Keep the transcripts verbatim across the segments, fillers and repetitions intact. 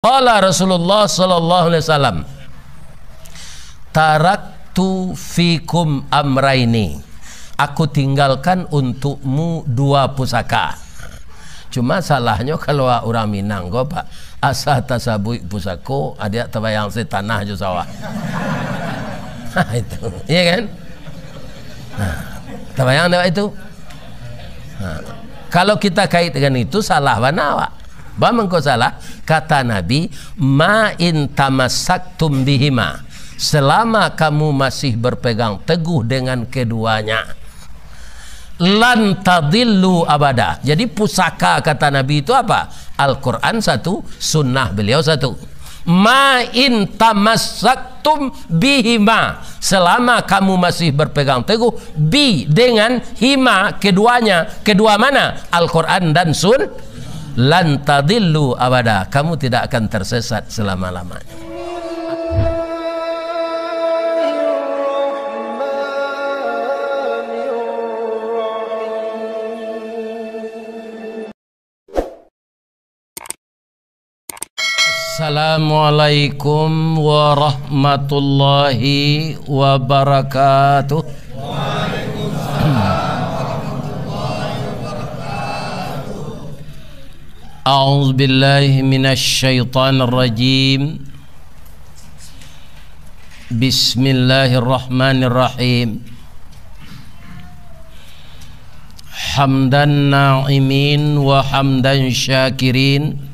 Qala Rasulullah sallallahu alaihi wasallam, "Taraktu fikum amraini." Aku tinggalkan untukmu dua pusaka. Cuma salahnyo kalau urang Minang ko, Pak, asa tasabuik pusako, adiak tabayang se tanah jo sawah. Ha, itu. Iya kan? Nah, tabayang dek itu? Nah, kalau kita kaitkan itu, salah bana awak. Ba mangko salah? Kata Nabi, "Ma in tamassaktum bihima." Selama kamu masih berpegang teguh dengan keduanya, "Lan tadillu abada." Jadi pusaka, kata Nabi, itu apa? Al-Quran satu, sunnah beliau satu. "Ma in tamassaktum bihima." Selama kamu masih berpegang teguh, bi, dengan, hima, keduanya. Kedua mana? Al-Quran dan sun-, "Lan tadillu abada." Kamu tidak akan tersesat selama-lamanya. Assalamualaikum warahmatullahi wabarakatuh. A'udzubillahi minasyaitonirrajim. Bismillahirrahmanirrahim. Hamdan na'imin wa hamdan syakirin.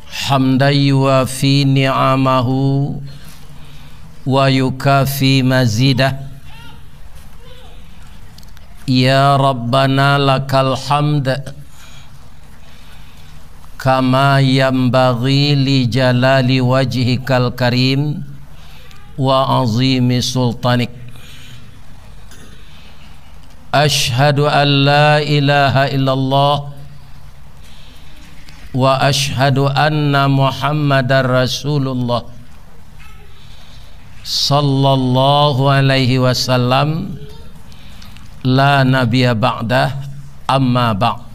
Hamdan yuwafi ni'amahu wa yukafi mazidah. Ya Rabbana lakal hamd. Kama yanbaghi li jalali wajhikal karim wa azimi sultanik. Asyhadu an la ilaha illallah wa asyhadu anna Muhammadar Rasulullah sallallahu alaihi wasallam, la nabiyya ba'dah, amma ba'd.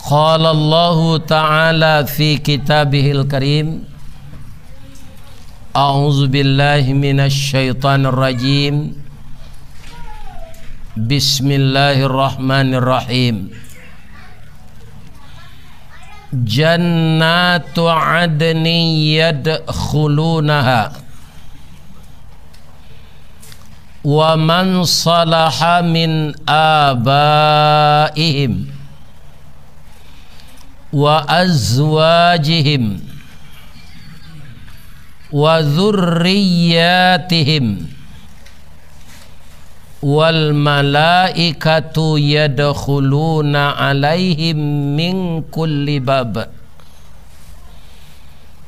Qala Allahu ta'ala fi kitabihil karim, a'udzu billahi minasy syaithanir rajim. Bismillahirrahmanirrahim. Jannatu adnin yadkhulunaha, wa man salaha min abaihim wa azwajihim wa dzurriyyatihim, wal malaikatu yadkhuluna alaihim min kulli bab.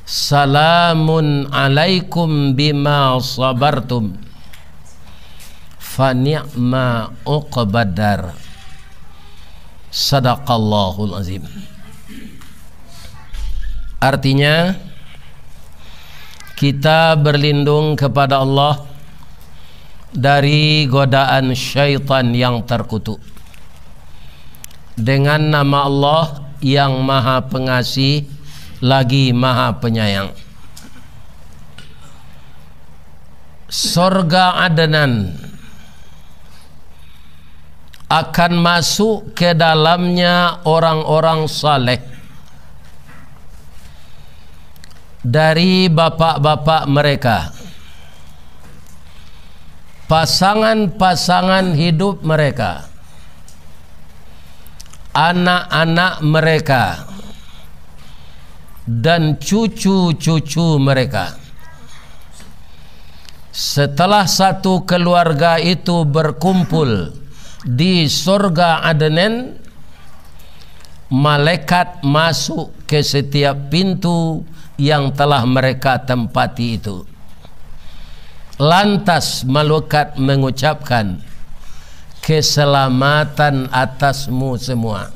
Salamun alaikum bima sabartum. Fa ni'ma uqbadar. Sadaqallahul azim. Artinya, kita berlindung kepada Allah dari godaan syaitan yang terkutuk. Dengan nama Allah yang Maha Pengasih, lagi Maha Penyayang. Sorga Adnan akan masuk ke dalamnya orang-orang saleh dari bapak-bapak mereka, pasangan-pasangan hidup mereka, anak-anak mereka, dan cucu-cucu mereka. Setelah satu keluarga itu berkumpul di sorga Adnan, malaikat masuk ke setiap pintu yang telah mereka tempati itu. Lantas malaikat mengucapkan, "Keselamatan atasmu semua.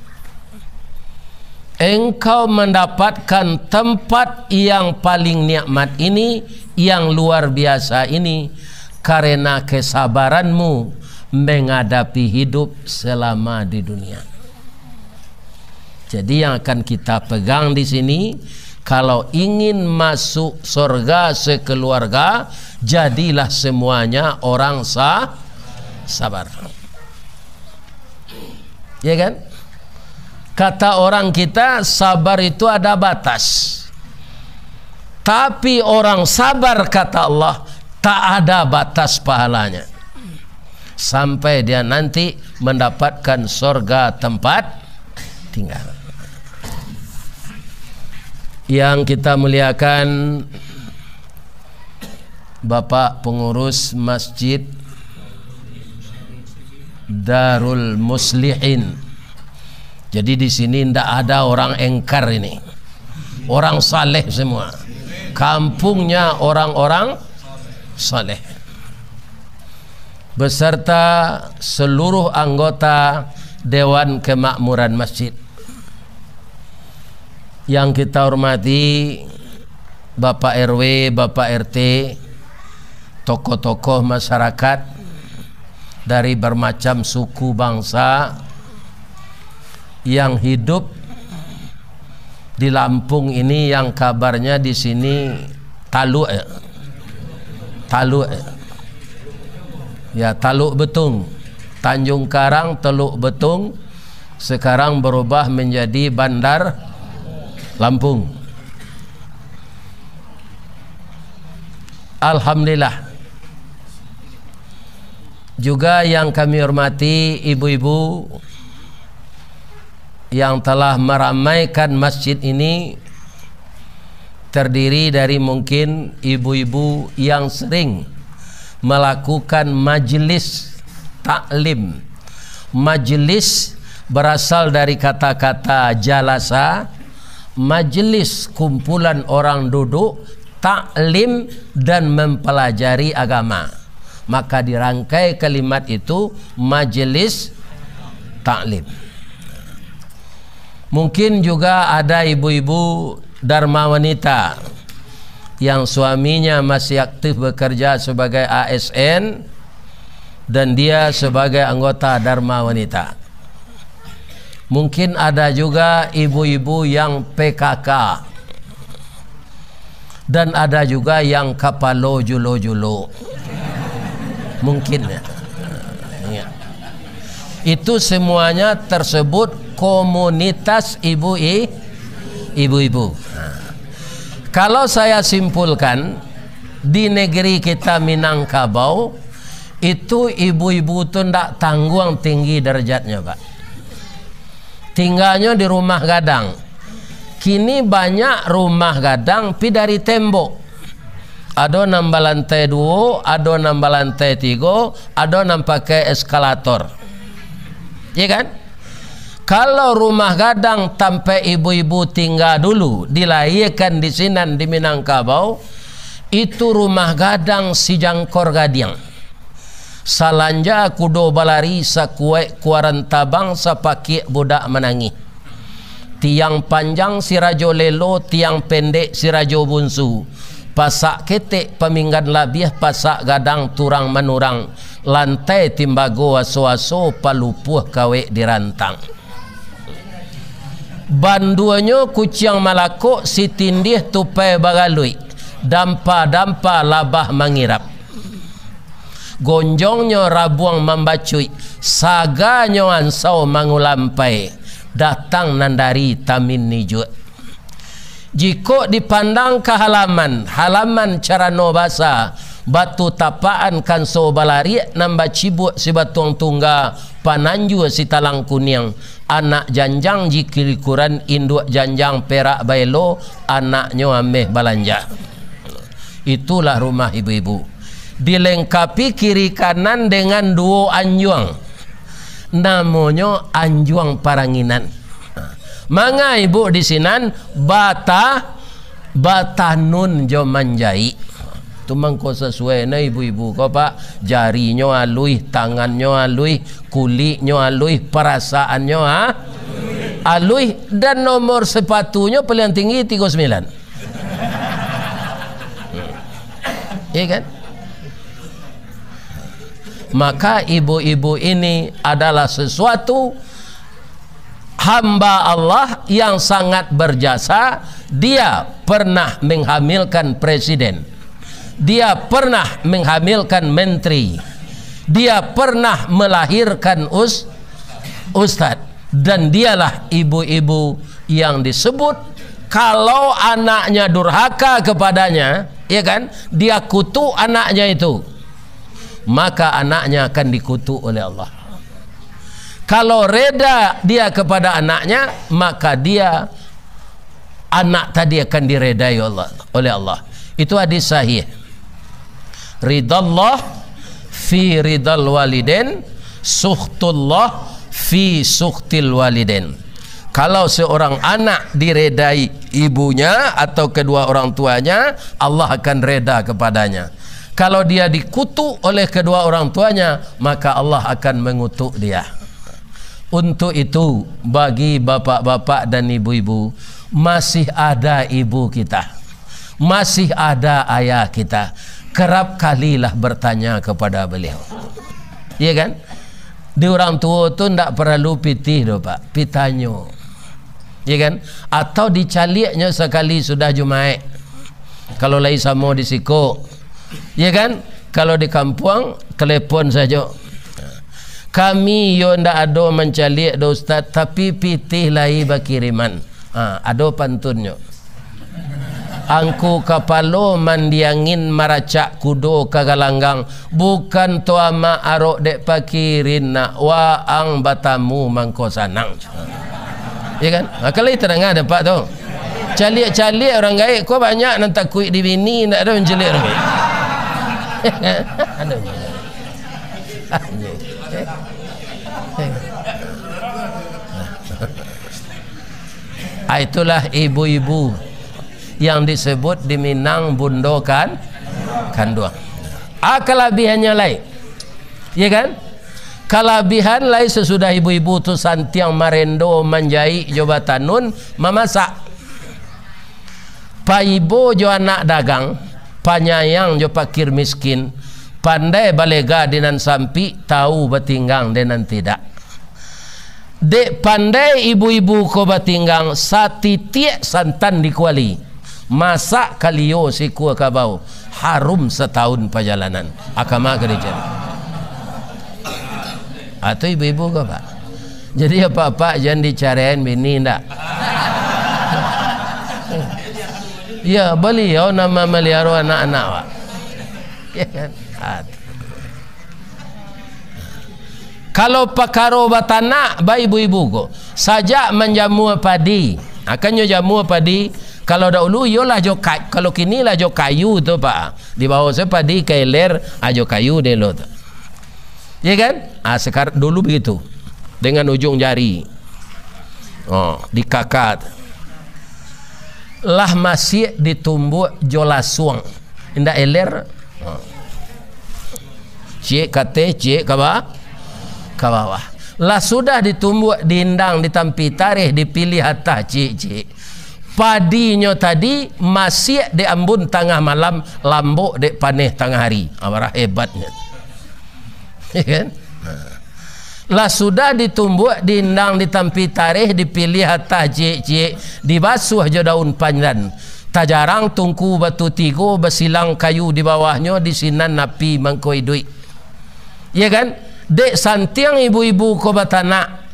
Engkau mendapatkan tempat yang paling nikmat ini, yang luar biasa ini, karena kesabaranmu menghadapi hidup selama di dunia." Jadi, yang akan kita pegang di sini, kalau ingin masuk sorga sekeluarga, jadilah semuanya orang sa-, sabar. Ya kan? Kata orang kita, sabar itu ada batas. Tapi orang sabar, kata Allah, tak ada batas pahalanya. Sampai dia nanti mendapatkan sorga tempat tinggal. Yang kita muliakan, Bapak Pengurus Masjid Darul Muslihin. Jadi, di sini ndak ada orang engkar ini. Orang saleh semua. Kampungnya orang-orang saleh. Beserta seluruh anggota Dewan Kemakmuran Masjid. Yang kita hormati Bapak R W, Bapak R T, tokoh-tokoh masyarakat dari bermacam suku bangsa yang hidup di Lampung ini, yang kabarnya di sini Taluk, ya. Taluk, ya. Ya, Taluk Betung. Tanjung Karang, Teluk Betung, sekarang berubah menjadi Bandar Lampung. Alhamdulillah. Juga yang kami hormati ibu-ibu yang telah meramaikan masjid ini, terdiri dari mungkin ibu-ibu yang sering melakukan majelis taklim. Majelis berasal dari kata-kata jalasa, majelis, kumpulan orang duduk, taklim, dan mempelajari agama. Maka dirangkai kalimat itu majelis taklim. Mungkin juga ada ibu-ibu Dharma Wanita yang suaminya masih aktif bekerja sebagai A S N dan dia sebagai anggota Dharma Wanita. Mungkin ada juga ibu-ibu yang P K K. Dan ada juga yang kapalo julo-julo. Mungkin, ya. Ya. Itu semuanya tersebut komunitas ibu i-, ibu-ibu. Nah, kalau saya simpulkan, di negeri kita Minangkabau, itu ibu-ibu tu ndak tangguang tinggi derajatnya, Pak. Tingganyo di rumah gadang. Kini banyak rumah gadang pi dari tembok. Ado nan balantai duo, ado nan balantai tigo, ado nan pakai eskalator. Iya kan? Kalau rumah gadang tampek ibu-ibu tingga dulu, dilahiakan di sinan di Minangkabau, itu rumah gadang sijangkor gadiang. Salanja kudo balari, sakuaik kuaran tabang, sapakiak budak manangih. Tiang panjang si rajo lelo, tiang pendek si rajo bunsu. Pasak ketek paminggan labiah, pasak gadang turang manurang. Lantai timbago aso-aso, palupuah kawek dirantang. Banduanyo kuciang malakok, sitindih tupai bagaluik, dampa-dampa labah mangirap. Gonjongnyo rabuang mambacuik, saganyo ansau mangulampai, datang nan dari Tamin Nijuak. Jikok dipandang ka halaman, halaman carano basa, batu tapakan kanso balariak nan bacibuak sibatuang tungga, pananjua sitalang kuniang, anak janjang jikilikuran, induak janjang perak baelo, anaknyo ameh balanja. Itulah rumah ibu-ibu. Dilengkapi kiri kanan dengan duo anjuang. Namonyo anjuang paranginan. Manga ibu di sinan bata-, batanun jo manjaik. Tu mangko sasuai na ibu-ibu ko, Pak. Jarinyo aluih, tangannyo aluih, kuliknyo aluih, parasaannyo, ha? Aluih, dan nomor sepatunyo paling tinggi tigo sembilan. Iya kan? Maka ibu-ibu ini adalah sesuatu Hamba Allah yang sangat berjasa, dia pernah menghamilkan presiden, dia pernah menghamilkan menteri, dia pernah melahirkan us-, ustad, dan dialah ibu-ibu yang disebut, kalau anaknya durhaka kepadanya, ya kan, dia kutuk anaknya itu, maka anaknya akan dikutuk oleh Allah. Kalau reda dia kepada anaknya, maka dia, anak tadi akan diredai Allah, oleh Allah. Itu hadis sahih. Ridallah fi ridal waliden, sukhtullah fi sukhtil waliden. Kalau seorang anak diredai ibunya atau kedua orang tuanya, Allah akan reda kepadanya. Kalau dia dikutuk oleh kedua orang tuanya, maka Allah akan mengutuk dia. Untuk itu, bagi bapak-bapak dan ibu-ibu, masih ada ibu kita, masih ada ayah kita, kerap kalilah bertanya kepada beliau. Ya kan? Di orang tua tu ndak perlu pitih doh, Pak. Pitanyo. Ya kan? Atau dicaliaknyo sakali sudah Jumaik. Kalau lai samo di siko. Ya kan? Kalau di kampuang, telepon sajo. Kami yo ndak ado mancaliak doh, Ustaz, tapi pitih lai bakiriman. Ha, ado pantunnyo. Angku kapalo mandiangin maracak kudo ka galanggang, bukan tu amak arok dek pakirin nak, waang batamu mangko sanang. Ya kan? Ha, kan lai tadanga dek Apak tu. Caliak-caliak urang gaek ko banyak nan takuik di bini, ndak ado mancaliak urang gaek. Anu. Ah, itulah ibu-ibu yang disebut di Minang bundo kan, kanduang. Ah, kalabihannyo lai. Ya kan? Kalabihan lai sasudah ibu-ibu tu santiang marendo, manjaik jo batanun, mamasak. Paibo jo anak dagang, panyayang jo pakir miskin, pandai balega di nan sampik, tau batinggang di nan tidak. Dek pandai ibu-ibu ko batinggang, satitiak santan di kuali, masak kalio sikua kabau, harum satahun pajalanan. Akama ka dijadi. Atau ibu-ibu ko, Pak? Jadi, apak-apak jan dicaraian bini, ndak? Ya, baliau nan mamaliaro anak-anak, Pak. Ya kan? Ah, tu. Kalau pakaro batanak, ba ibu-ibu ko, sajak manjamua padi, akannyo jamua padi, kalau dahulu iyolah jo ka-, kalau kini lah jo kayu tu, Pak. Dibawo se padi ka iler, ah, jo kayu delo tu. Ya kan? Ah, sekarang dulu begitu. Dengan ujung jari. Oh, dikakat. Lah masiak ditumbuak jo lasuang. Indak eler. Oh. Ciek ka ateh, ciek ka ba-, ka bawah. Lah sudah ditumbuak, diindang, ditampi tareh, dipiliah atah ciek-ciek. Padinyo tadi masiak dek ambun tangah malam, lambok dek paneh tangah hari. Abarah hebatnyo. Ya kan? Lah sudah ditumbuak, diindang, ditampi tareh, dipiliah atah ciek-ciek, dibasuah jo daun pandan. Tajarang tungku batu tigo, basilang kayu di bawahnyo, di sinan api mangko iduik. Ya kan? Dek santiang ibu-ibu ko batanak,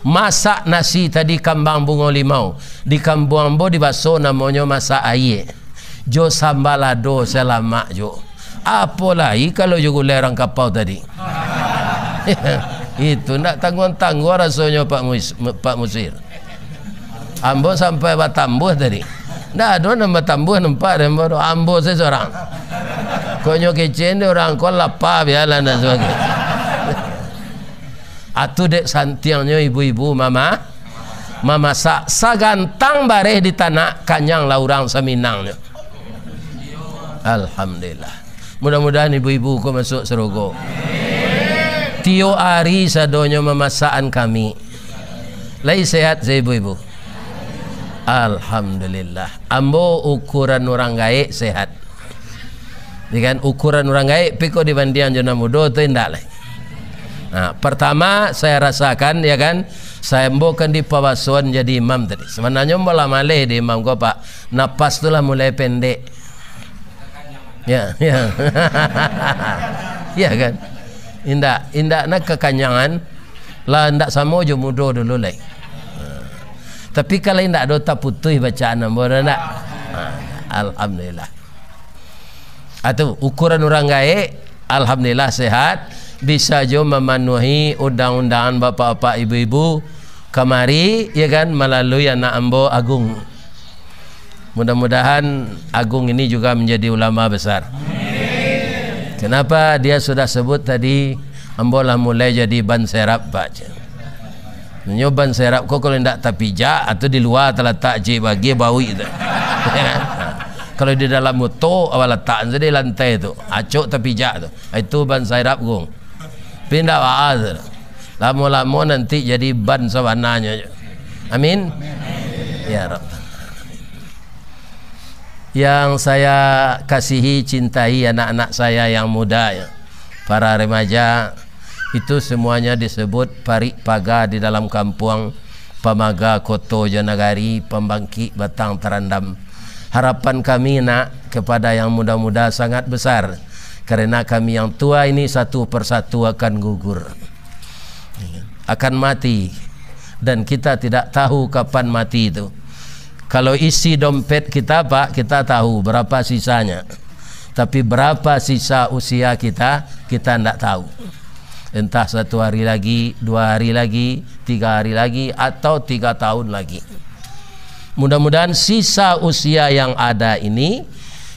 masak nasi tadi kambang bungo limau. Di kampuang ambo di Baso namonyo masak aia. Jo samba lado salamak jo. Apo lai kalau jo gulai urang kapau tadi. Itu ndak tangguang-tangguang rasonyo Pak Mus-, Pak Musir. Ambo sampai batambuah tadi. Ndak ado nan batambuah nampak dek ambo tu. Ambo se surang. Kok nyo kecek dek urang ko lapa bialah nan sabagainya. Atu dek santiangnyo ibu-ibu mama-, mamasak. Sagantang bareh di tanak, kanyang lah urang saminangnyo. Alhamdulillah. Mudah-mudahan ibu-ibu ko masuk sarugo. Tiok ari sadonyo mamasakan kami. Lai sehat se ibu-ibu? Alhamdulillah. Ambo ukuran urang gaek sehat. Ya kan? Ukuran urang gaek piko dibandiang jo nan mudo tu indak lai. Nah, pertama saya rasakan, ya kan, Sambo kan dipabasoan jadi imam tadi. Sabananyo ambo lah maleh di imam ko, Pak. Napas tu lah mulai pendek. Ya, ya. Ya kan? Indak, indak nak kakanyangan. Lah, indak samo jo mudo dulu lai. Ha. Tapi kalau indak do taputuih bacaan ambo, dah ndak? Ha, alhamdulillah. Atu, ukuran urang gaek, alhamdulillah sehat, bisa jo mamanuahi undang-undangan bapak-bapak, ibu-ibu kamari, ya kan, malalui anak ambo Agung. Mudah-mudahan Agung ini juga menjadi ulama besar. Kenapa dia sudah sebut tadi, ambo lah mulai jadi ban serap, Pak. Nyo ban serap ko kalau indak tapijak, atau di lua talatak je bagi bauik tu. Kalau di dalam moto, awak latak sajo di lantai tu. Acok tapijak tu. Itu ban serap, Gung. Tapi indak baa tu. Lamo-lamo nanti jadi ban sabananyo. Amin. Ya Rabbal Alamin. Yang saya kasihi, cintai, anak-anak saya yang muda, ya. Para remaja, itu semuanya disebut parik paga di dalam kampuang, pamaga koto jo nagari, pambangkik batang tarandam. Harapan kami, nak, kepada yang muda-muda sangat besar, karena kami yang tua ini satu persatu akan gugur, akan mati, dan kita tidak tahu kapan mati itu. Kalau isi dompet kita, Pak, kita tahu berapa sisanya. Tapi berapa sisa usia kita, kita ndak tahu. Entah satu hari lagi, dua hari lagi, tiga hari lagi, atau tiga tahun lagi. Mudah-mudahan sisa usia yang ada ini,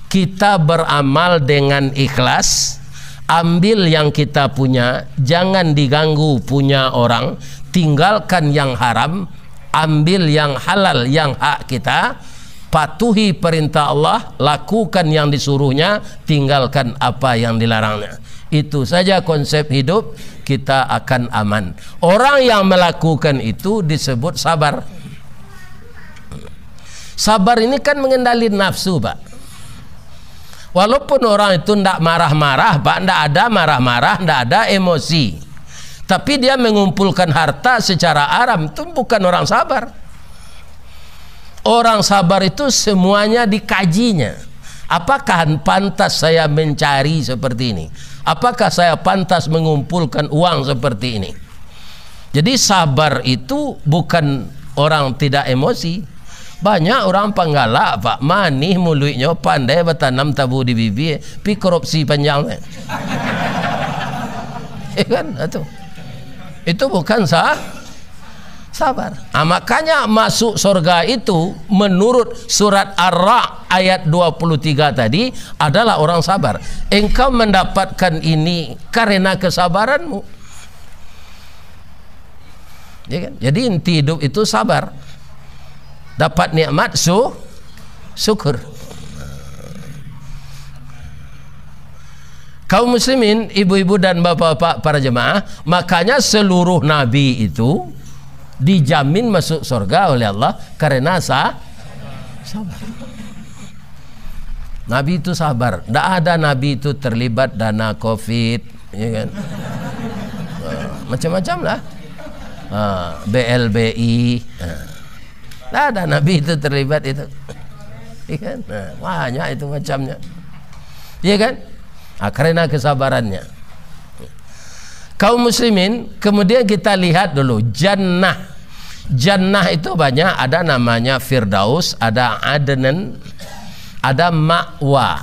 kita beramal dengan ikhlas, ambil yang kita punya, jangan diganggu punya orang, tinggalkan yang haram, ambil yang halal, yang hak kita, patuhi perintah Allah, lakukan yang disuruhnya, tinggalkan apa yang dilarangnya. Itu saja konsep hidup, kita akan aman. Orang yang melakukan itu disebut sabar. Sabar ini kan mengendali nafsu, Pak. Walaupun orang itu ndak marah-marah, Pak, ndak ada marah-marah, ndak ada emosi. Tapi dia mengumpulkan harta secara haram, itu bukan orang sabar. Orang sabar itu semuanya dikajinya. Apakah pantas saya mencari seperti ini? Apakah saya pantas mengumpulkan uang seperti ini? Jadi, sabar itu bukan orang tidak emosi. Banyak orang panggalak, Pak, manih muluiknyo, pandai batanam tabu di bibia, pi korupsi panjang, eh. Ya kan? Itu. Itu bukan sa-, sabar. Ah, makanya masuk surga itu, menurut surat Ar-Ra'd ayat dua puluh tiga tadi, adalah orang sabar. Engkau mendapatkan ini karena kesabaranmu. Ya kan? Jadi, inti hidup itu sabar. Dapat nikmat, su-, syukur. Kaum muslimin, ibu-ibu dan bapak-bapak para jemaah, makanya seluruh nabi itu dijamin masuk surga oleh Allah karena sa-, sabar. Nabi itu sabar. Ndak ada nabi itu terlibat dana covid, ya kan? Ha, macam-macam lah. Ha, B L B I. Ha. Ndak ada nabi itu terlibat itu. Ya kan? Ha, banyak itu macamnya. Ya kan? Ha, karena kesabarannya. Kaum muslimin, kemudian kita lihat dulu jannah. Jannah itu banyak, ada namanya Firdaus, ada Adnan, ada Ma'wa.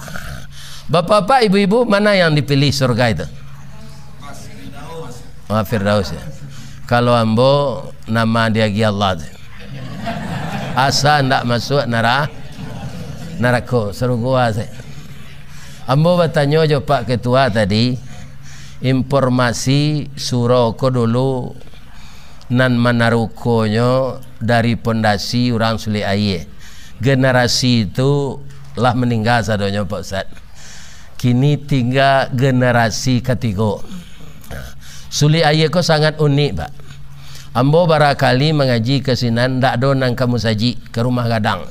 Bapak-bapak, ibu-ibu, mana yang dipilih surga itu? Ah, Firdaus, ya. Kalau ambo, nama diagiah Allah tu. Asa ndak masuak nara-, narako, sarugo asa. Ambo batanyo jo Pak Ketua tadi, informasi surau ko dulu nan manarukonyo dari pondasi urang Sulik Aie. Generasi tu lah maningga sadonyo, Pak Ustaz. Kini tingga generasi katigo. Nah, Sulik Aie ko sangat unik, Pak. Ambo barakali mangaji ka sinan, ndak ado nan ka musajik, ka rumah gadang.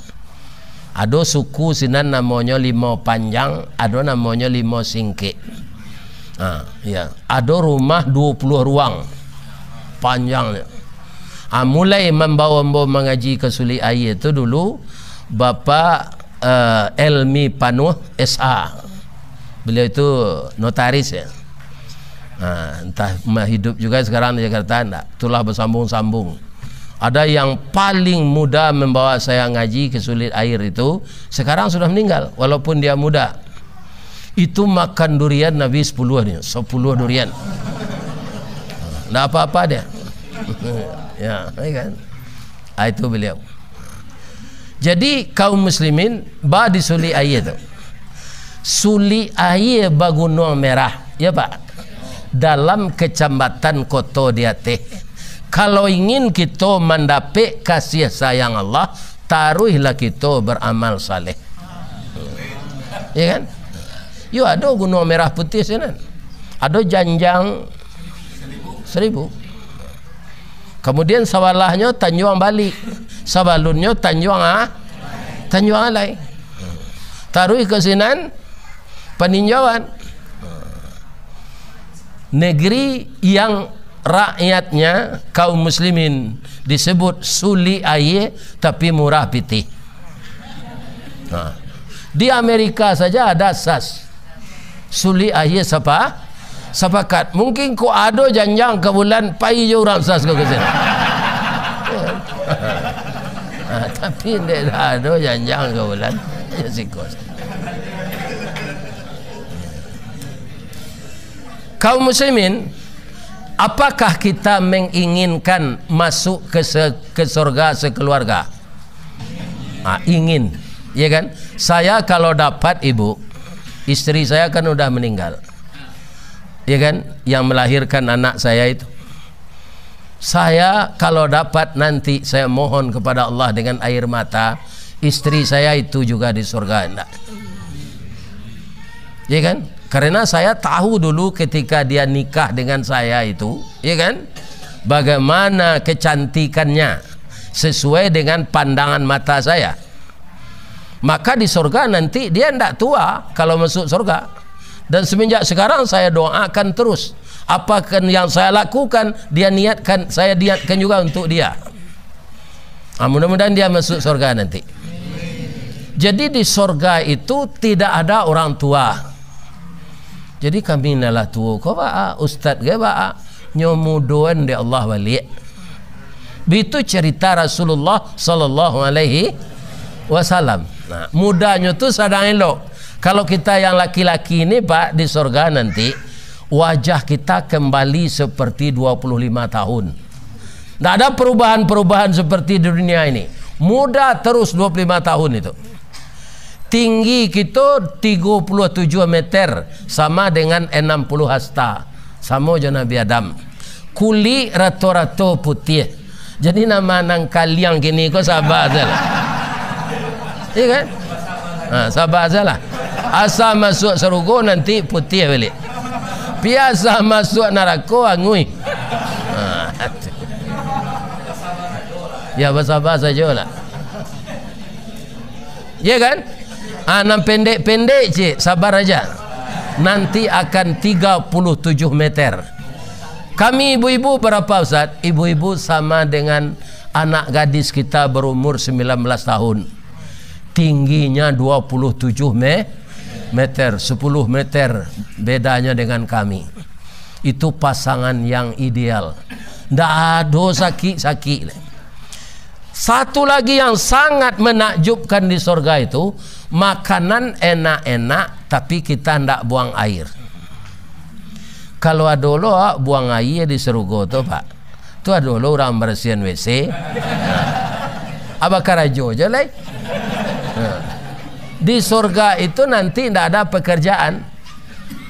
Ado suku sinan namonyo Limo Panjang, ado namonyo Limo Singkek. Ha, iya. Ado rumah duo puluah ruang panjangnyo. Ah, mulai mambawa ambo mangaji ka Sulik Aia tu dulu, Bapak, eh, Elmi Panuh, S A. Beliau itu notaris, ya. Ah, entah ma-, hidup juga sekarang di Jakarta, ndak. Itulah bersambung-sambung. Ada yang paling muda membawa saya ngaji ke Sulik Aia itu, sekarang sudah meninggal, walaupun dia muda. Itu makan durian habis sepuluh ni, sepuluh durian. Ndak apa-apa dia. Ya, ya kan? Ah, itu beliau. Jadi, kaum muslimin, ba di Sulik Aia tu. Sulik Aia ba Gunuang Merah, ya, Pak? Dalam Kecamatan Koto di Ateh. Kalau ingin kito mandapek kasih sayang Allah, taruihlah kito beramal saleh. Ya kan? Yo, ado Gunuang Merah Putih sinan. Ado Janjang Seribu. Kamudian, sabalahnyo Tanjuang Balik. Sabalunnyo Tanjuang A-, Tanjuang Alai. Taruih ka sinan, Paninjauan. Negeri yang rakyatnya, kaum muslimin, disebut Sulik Aia, tapi murah pitih. Nah, di Amerika saja ada sas. Sulik Aia sapa-, sapakat. Mungkin kok ado Janjang ka Bulan, pai jo urang sas ko ka sinan. Ah, tapi ndak ado Janjang ka Bulan, yo siko. Kaum muslimin, apakah kita menginginkan masuk ke se-, ke sorga sekeluarga? Ah, ingin, ya kan? Saya kalau dapat ibu, istri saya kan udah meninggal, ya kan? Yang melahirkan anak saya itu, saya kalau dapat nanti, saya mohon kepada Allah dengan air mata, istri saya itu juga di sorga, enggak? Ya kan? Karena saya tahu dulu ketika dia nikah dengan saya itu, ya kan? Bagaimana kecantikannya sesuai dengan pandangan mata saya. Maka di sorga nanti dia ndak tua kalau masuk sorga. Dan semenjak sekarang saya doakan terus. Apa yang saya lakukan, dia niatkan, saya niatkan juga untuk dia. Ah, mudah-mudahan dia masuk sorga nanti. Jadi di sorga itu tidak ada orang tua. Jadi kami nan lah tuo ko baa, ustaz ge baa, nyo mudoan dek Allah baliak. Bitu cerita Rasulullah sallallahu alaihi wasallam. Nah, mudanyo tu sadang elok. Kalau kita yang laki-laki ni, Pak, di sorga nanti, wajah kita kembali seperti dua puluh lima tahun. Ndak ada perubahan-perubahan seperti di dunia ini. Muda terus dua puluh lima tahun itu. Tinggi kito tigo puluh tujuh meter, sama dengan enam puluh hasta. Samo jo Nabi Adam. Kulik rato-rato putiah. Jadi, nama nan kaliang kini ko sabar sajolah. Iya kan? Ha, sabar sajolah. Asa masuak sarugo nanti putiah baliak. Pi asa masuak narako anguih. Ha, tu. Ya, basabar sajolah. Ya kan? Ah, nan pendek-pendek cek, sabar aja. Nanti akan tiga puluh tujuh meter. Kami ibu-ibu berapa, Ustaz? Ibu-ibu sama dengan anak gadis kita berumur sembilan belas tahun. Tingginya dua puluh tujuh me-, meter, sepuluh meter bedanya dengan kami. Itu pasangan yang ideal. Ndak ado sakik-sakik. Satu lagi yang sangat menakjubkan di sorga itu, makanan enak-enak, tapi kita ndak buang air. Kalau ado lo buang air di sarugo tu, Pak, tu ado lo urang barasiahan W C. Abah karajo je lai. Di sorga itu nanti ndak ada pekerjaan.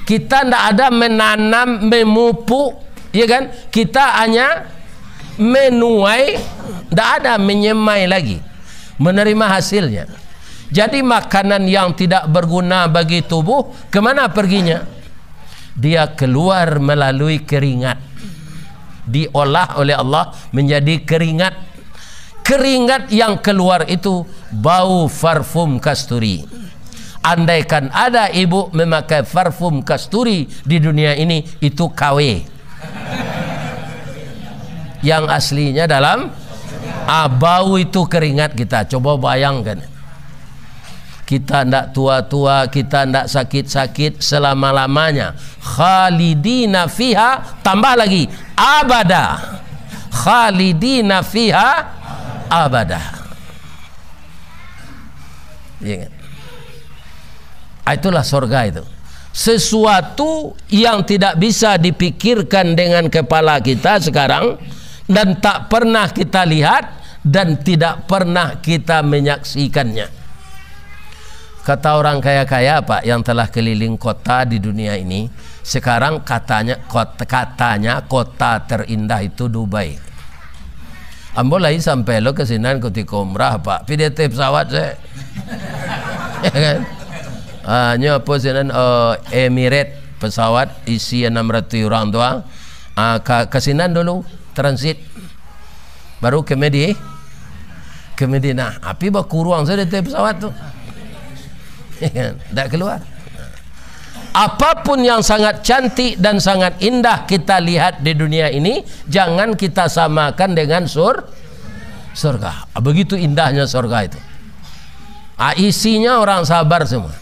Kita ndak ada menanam, memupuk, ya kan? Kita hanya menuai, ndak ada menyemai lagi, menerima hasilnya. Jadi, makanan yang tidak berguna bagi tubuh, kemana perginya? Dia keluar melalui keringat, diolah oleh Allah menjadi keringat. Keringat yang keluar itu bau parfum kasturi. Andaikan ada ibu memakai parfum kasturi di dunia ini, itu K W. Yang aslinya dalam, ah, bau itu keringat kita. Coba bayangkan. Kita ndak tua-tua, kita ndak sakit-sakit selama-lamanya. Khalidina fiha, tambah lagi, abada. Khalidina fiha abada. Ya kan? Ah, itulah sorga itu. Sesuatu yang tidak bisa dipikirkan dengan kepala kita sekarang dan tak pernah kita lihat dan tidak pernah kita menyaksikannya. Kata orang kaya-kaya, Pak, yang telah keliling kota di dunia ini, sekarang katanya, kot-, katanya kota terindah itu Dubai. Ambo lai sampai lo ka sinan kutiko umrah, Pak. Pi di ateh pesawat se. Ya kan? Ah, nyo apo sinan, eh, Emirates, pesawat isi anam ratuih urang tu, ah. Ah, ka, ka sinan dulu, transit. Baru ke Medi-, ke Madinah. Api bakuruang sajo di ateh pesawat tu. Ya kan? Ndak keluar. Apapun yang sangat cantik dan sangat indah kita lihat di dunia ini, jangan kita samakan dengan sur-, surga. Begitu indahnya surga itu. Ah, isinya orang sabar semua.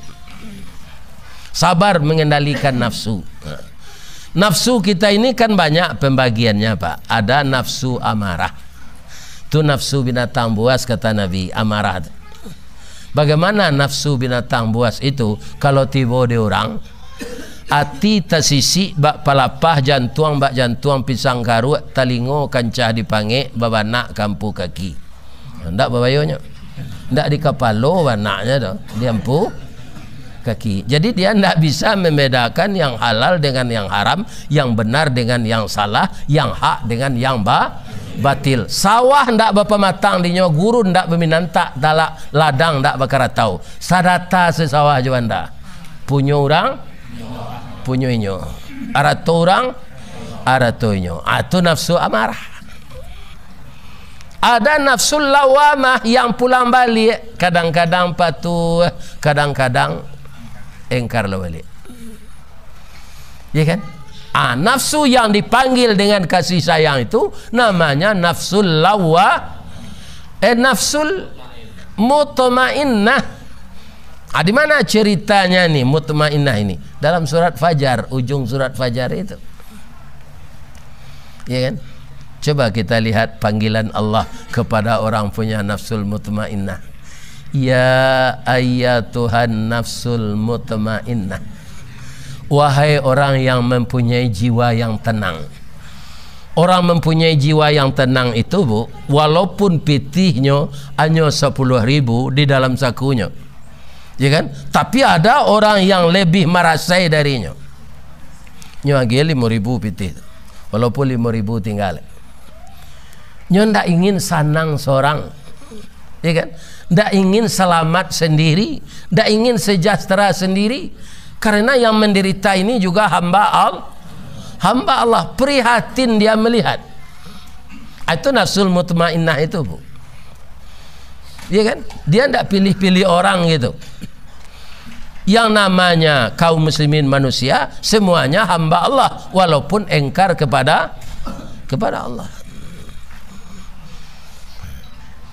Sabar mengendalikan nafsu. Nafsu kita ini kan banyak pembagiannya, Pak. Ada nafsu amarah. Tu nafsu binatang buas, kata Nabi, amarah tu. Bagaimana nafsu binatang buas itu? Kalau tibo di urang, ati tasisik bak palapah, jantuang bak jantuang pisang karuak, talingo kancah dipangek, babanak ka ampu kaki. Ndak babayonyo. Ndak di kapalo banaknyo tu, di ampu kaki. Jadi dia ndak bisa membedakan yang halal dengan yang haram, yang benar dengan yang salah, yang hak dengan yang ba-, batil. Sawah ndak bapamatang dinyo, gurun ndak baminantak, talak ladang ndak bakaratau. Sadata sasawah jo banda. Punyo urang, punyo inyo. Arato urang, arato inyo. Ah, tu nafsu amarah. Ada nafsu lawamah yang pulang balik, kadang-kadang patuh, kadang-kadang engkar lah balik. Ya kan? Ah, nafsu yang dipanggil dengan kasih sayang itu namanya nafsul lawa-, eh, nafsul mutmainnah. Ah, di mana ceritanya ni, mutmainnah ini? Dalam surat Fajar, ujung surat Fajar itu. Ya kan? Coba kita lihat panggilan Allah kepada orang punya nafsul mutmainnah. "Ya ayyatuhan nafsul mutmainnah." Wahai orang yang mempunyai jiwa yang tenang. Orang mempunyai jiwa yang tenang itu, Bu, walaupun pitihnyo hanyo sapuluah ribu di dalam sakunyo, ya kan? Tapi ada orang yang lebih marasai darinyo. Nyo agiah limo ribu pitih tu. Walaupun limo ribu tingga. Nyo ndak ingin sanang sorang. Ya kan? Ndak ingin selamat sendiri, ndak ingin sejahtera sendiri. Karena yang menderita ini juga hamba Al-, hamba Allah. Prihatin dia melihat. Itu nafsul mutmainnah itu, Bu. Ya kan? Dia ndak pilih-pilih orang gitu. Yang namanya kaum muslimin manusia, semuanya hamba Allah, walaupun engkar kepada, kepada Allah.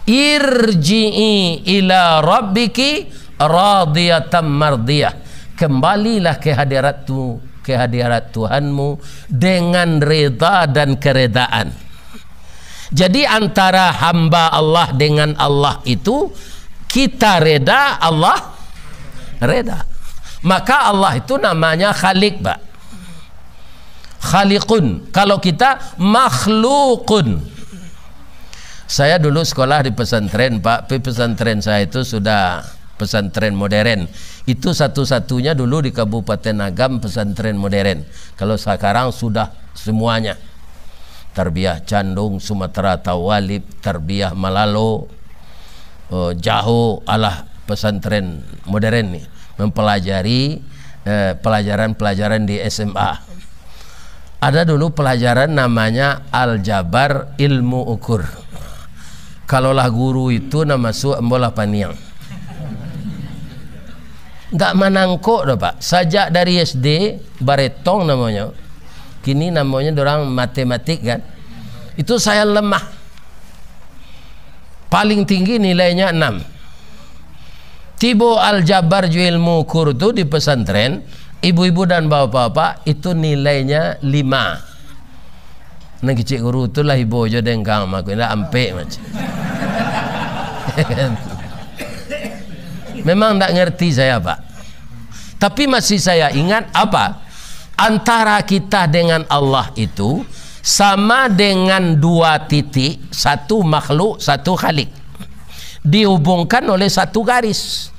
"Irji'i ila rabbiki radiyatan mardiyah." Kembalilah ke hadirat tu, ke hadirat Tuhanmu dengan reda dan keredaan. Jadi, antara hamba Allah dengan Allah itu, kita reda, Allah reda. Maka Allah itu namanya Khalik, Pak. Khaliqun. Kalau kita makhlukun. Saya dulu sekolah di pesantren, Pak. Tapi pesantren saya itu sudah pesantren modern. Itu satu-satunya dulu di Kabupaten Agam pesantren modern. Kalau sekarang sudah semuanya. Tarbiyah Candung, Sumatera Tawalib, Tarbiyah Malalo, eh, Jaho, alah pesantren modern ni, mempelajari, eh, pelajaran-pelajaran di S M A. Ada dulu pelajaran namanya aljabar, ilmu ukur. Kalau lah guru itu nan masuak, ambo lah paniang. Ndak manangkok doh, Pak. Sajak dari S D, baretong namonyo. Kini namonyo dorang matematik, kan? Itu saya lemah. Paling tinggi nilainya enam. Tibo Al-Jabbar Juilmu Kur tu di pesantren, ibu-ibu dan bapak-bapak, itu nilainya lima. Nan kicik guru tu lah ibo jo dengkang mako, indak ampek macam. Memang ndak ngerti saya, Pak. Tapi masih saya ingat apa? Antara kita dengan Allah itu sama dengan dua titik, satu makhluk, satu khalik. Dihubungkan oleh satu garis.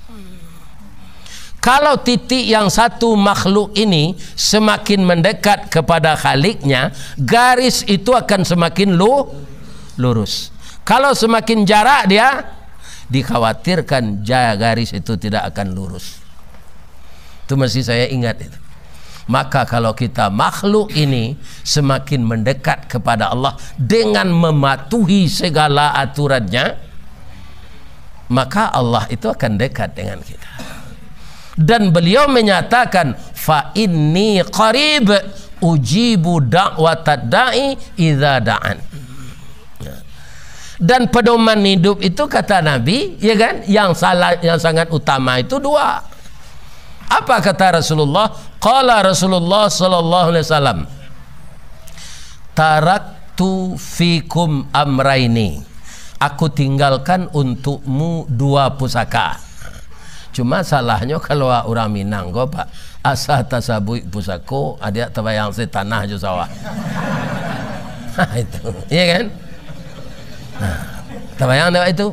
Kalau titik yang satu makhluk ini semakin mendekat kepada khaliknya, garis itu akan semakin lu-, lurus. Kalau semakin jarak dia, dikhawatirkan ja-, garis itu tidak akan lurus. Itu masih saya ingat itu. Maka kalau kita makhluk ini semakin mendekat kepada Allah dengan mematuhi segala aturannya, maka Allah itu akan dekat dengan kita. Dan beliau menyatakan, "Fa inni qarib, ujibu da'watad da'i idza da'an." Dan pedoman hidup itu, kata Nabi, ya kan, yang salah, yang sangat utama itu dua. Apa kata Rasulullah? Qala Rasulullah sallallahu alaihi wasallam, "Taraktu fikum amraini." Aku tinggalkan untukmu dua pusaka. Cuma salahnyo kalau urang Minang ko, Pak, asa tasabuik pusako, adiak tabayang se tanah jo sawah. Itu, iya kan? Nah, tabayang ndak itu?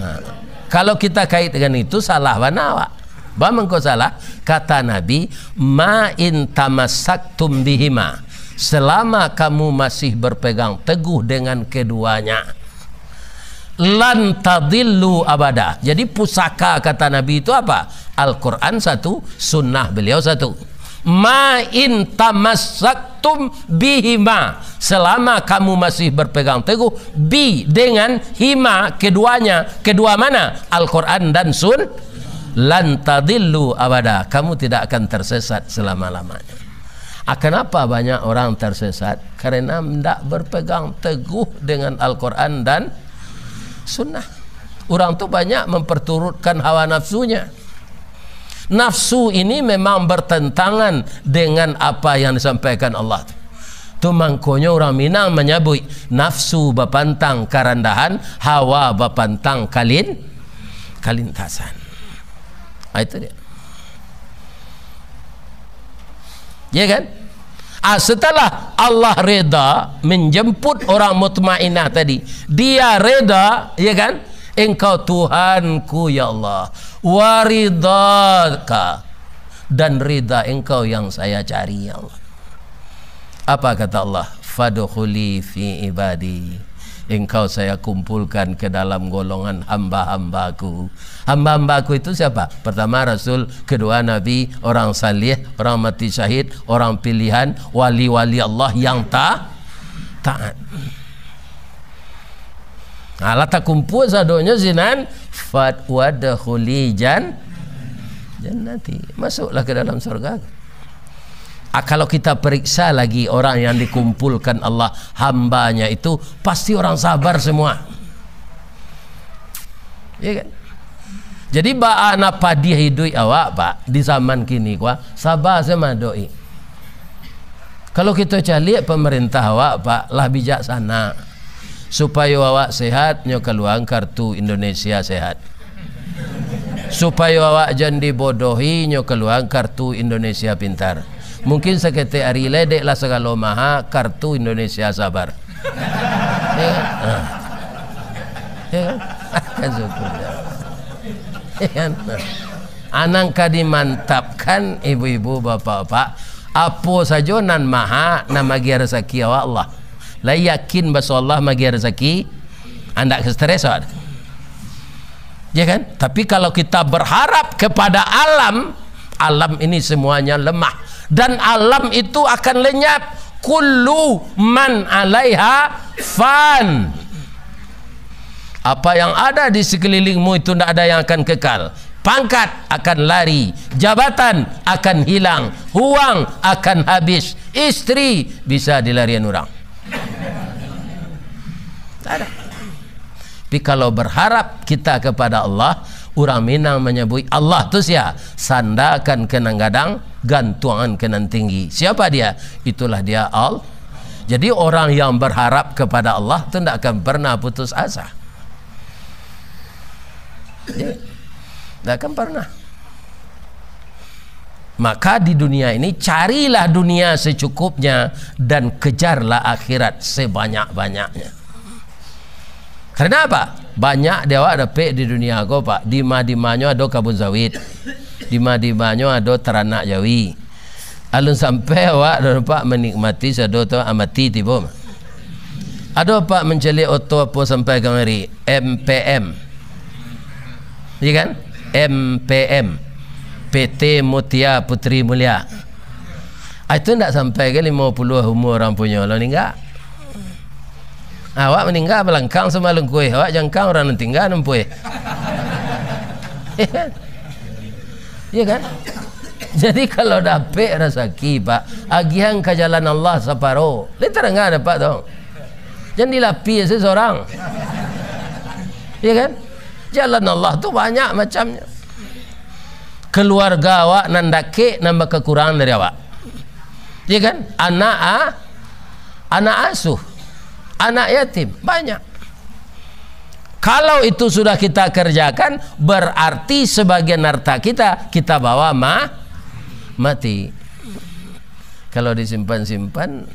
Nah, kalau kita kaitkan itu, salah bana awak. Ba mangko salah? Kata Nabi, "Ma in tamassaktum bihima." Selama kamu masih berpegang teguh dengan keduanya, "Lan tadillu abada." Jadi pusaka, kata Nabi, itu apa? Al-Quran satu, sunnah beliau satu. "Ma in tamassaktum bihima." Selama kamu masih berpegang teguh, bi, dengan, hima, keduanya. Kedua mana? Al-Quran dan sun-, "Lan tadillu abada." Kamu tidak akan tersesat selama-lamanya. Ah, kenapa banyak orang tersesat? Karena ndak berpegang teguh dengan Al-Quran dan Sunnah. Orang tu banyak memperturutkan hawa nafsunya. Nafsu ini memang bertentangan dengan apa yang disampaikan Allah tu. Tu mangkonyo urang Minang manyabuik, "Nafsu bapantang karandahan, hawa bapantang kalin-, kalintasan." Ah, itu dia. Ya kan? Ah, setelah Allah reda menjemput orang mutmainnah tadi, dia reda, ya kan? "Engkau Tuhanku, ya Allah, wa ridhaka, dan rida Engkau yang saya cari, ya Allah." Apa kata Allah? "Fadkhuli fi ibadi." Engkau saya kumpulkan ke dalam golongan hamba-hamba-Ku. Hamba-hamba-Ku itu siapa? Pertama Rasul, kedua Nabi, orang saleh, orang mati syahid, orang pilihan, wali-wali Allah yang ta-, taat. Nah, lah takumpul sadonyo sinan, fat wadkhuli jan-, jannati. Masuklah ke dalam surga. Ah, kalau kita periksa lagi orang yang dikumpulkan Allah, hambanya itu, pasti orang sabar semua. Iya kan? Jadi, baa nan padiah iduik awak, Pak, di zaman kini ko, sabar se mah doh. Kalau kito caliak pemerintah awak, Pak, lah bijaksana. Supayo awak sehat, nyo kaluaan kartu Indonesia Sehat. Supayo awak jan dibodohi, nyo kaluaan kartu Indonesia Pintar. Mungkin saketek ari lai dek lah sagalo maha, kartu Indonesia Sabar. Ya kan? Ah. Ya kan? Kan syukur. Ya kan? Nah. Anang ka dimantapkan, ibu-ibu, bapak-bapak, apo sajo nan maha, nan magiah rasaki awak Allah. Lah yakin baso Allah magiah rasaki, andak ka stres awak. Ya kan? Tapi kalau kita berharap kepada alam, alam ini semuanya lemah. Dan alam itu akan lenyap. Kullu man alaiha fan. Apa yang ada di sekelilingmu itu ndak ada yang akan kekal. Pangkat akan lari, jabatan akan hilang, uang akan habis, istri bisa dilarian urang. Tak ada. Tapi kalau berharap kita kepada Allah, urang Minang manyabuik Allah tu sia? Sandakan ka nan gadang, gantuangan ka nan tinggi. Siapa dia? Itulah dia Al-, Jadi, orang yang berharap kepada Allah tu ndak akan pernah putus asa. Ya. Ndak akan pernah. Maka di dunia ini, carilah dunia secukupnya dan kejarlah akhirat sebanyak-banyaknya. Karena apa? Banyak di awak dapek di dunia ko, Pak. Dima-dimanyo ado kabun sawit. Dima-dimanyo ado taranak jawi. Alun sampai awak ado, Pak, manikmati sado tu, ah, mati tibo. Ado, Pak, mancaliak oto apo sampai kamari? M P M. Iya kan? M P M. P T Mutia Putri Mulia. Ah, itu ndak sampai ka limo puluah umur urang punyo lo ningga. Awak maningga balangkang samalungkuih, awak jangkang urang nan tingga nan puih. Iya kan? Iya kan? Jadi, kalau dapek rasaki, Pak, agiahan ka jalan Allah saparo. Lai tarangah dapek tu. Jan dilapia se sorang. Iya kan? Jalan Allah tu banyak macamnyo. Keluarga awak nan dakek nan bakakurangan dari awak. Iya kan? Anak a-, anak asuh, anak yatim, banyak. Kalau itu sudah kita kerjakan, berarti sebagian harta kita, kita bawa ma-, mati. Kalau disimpan-simpan,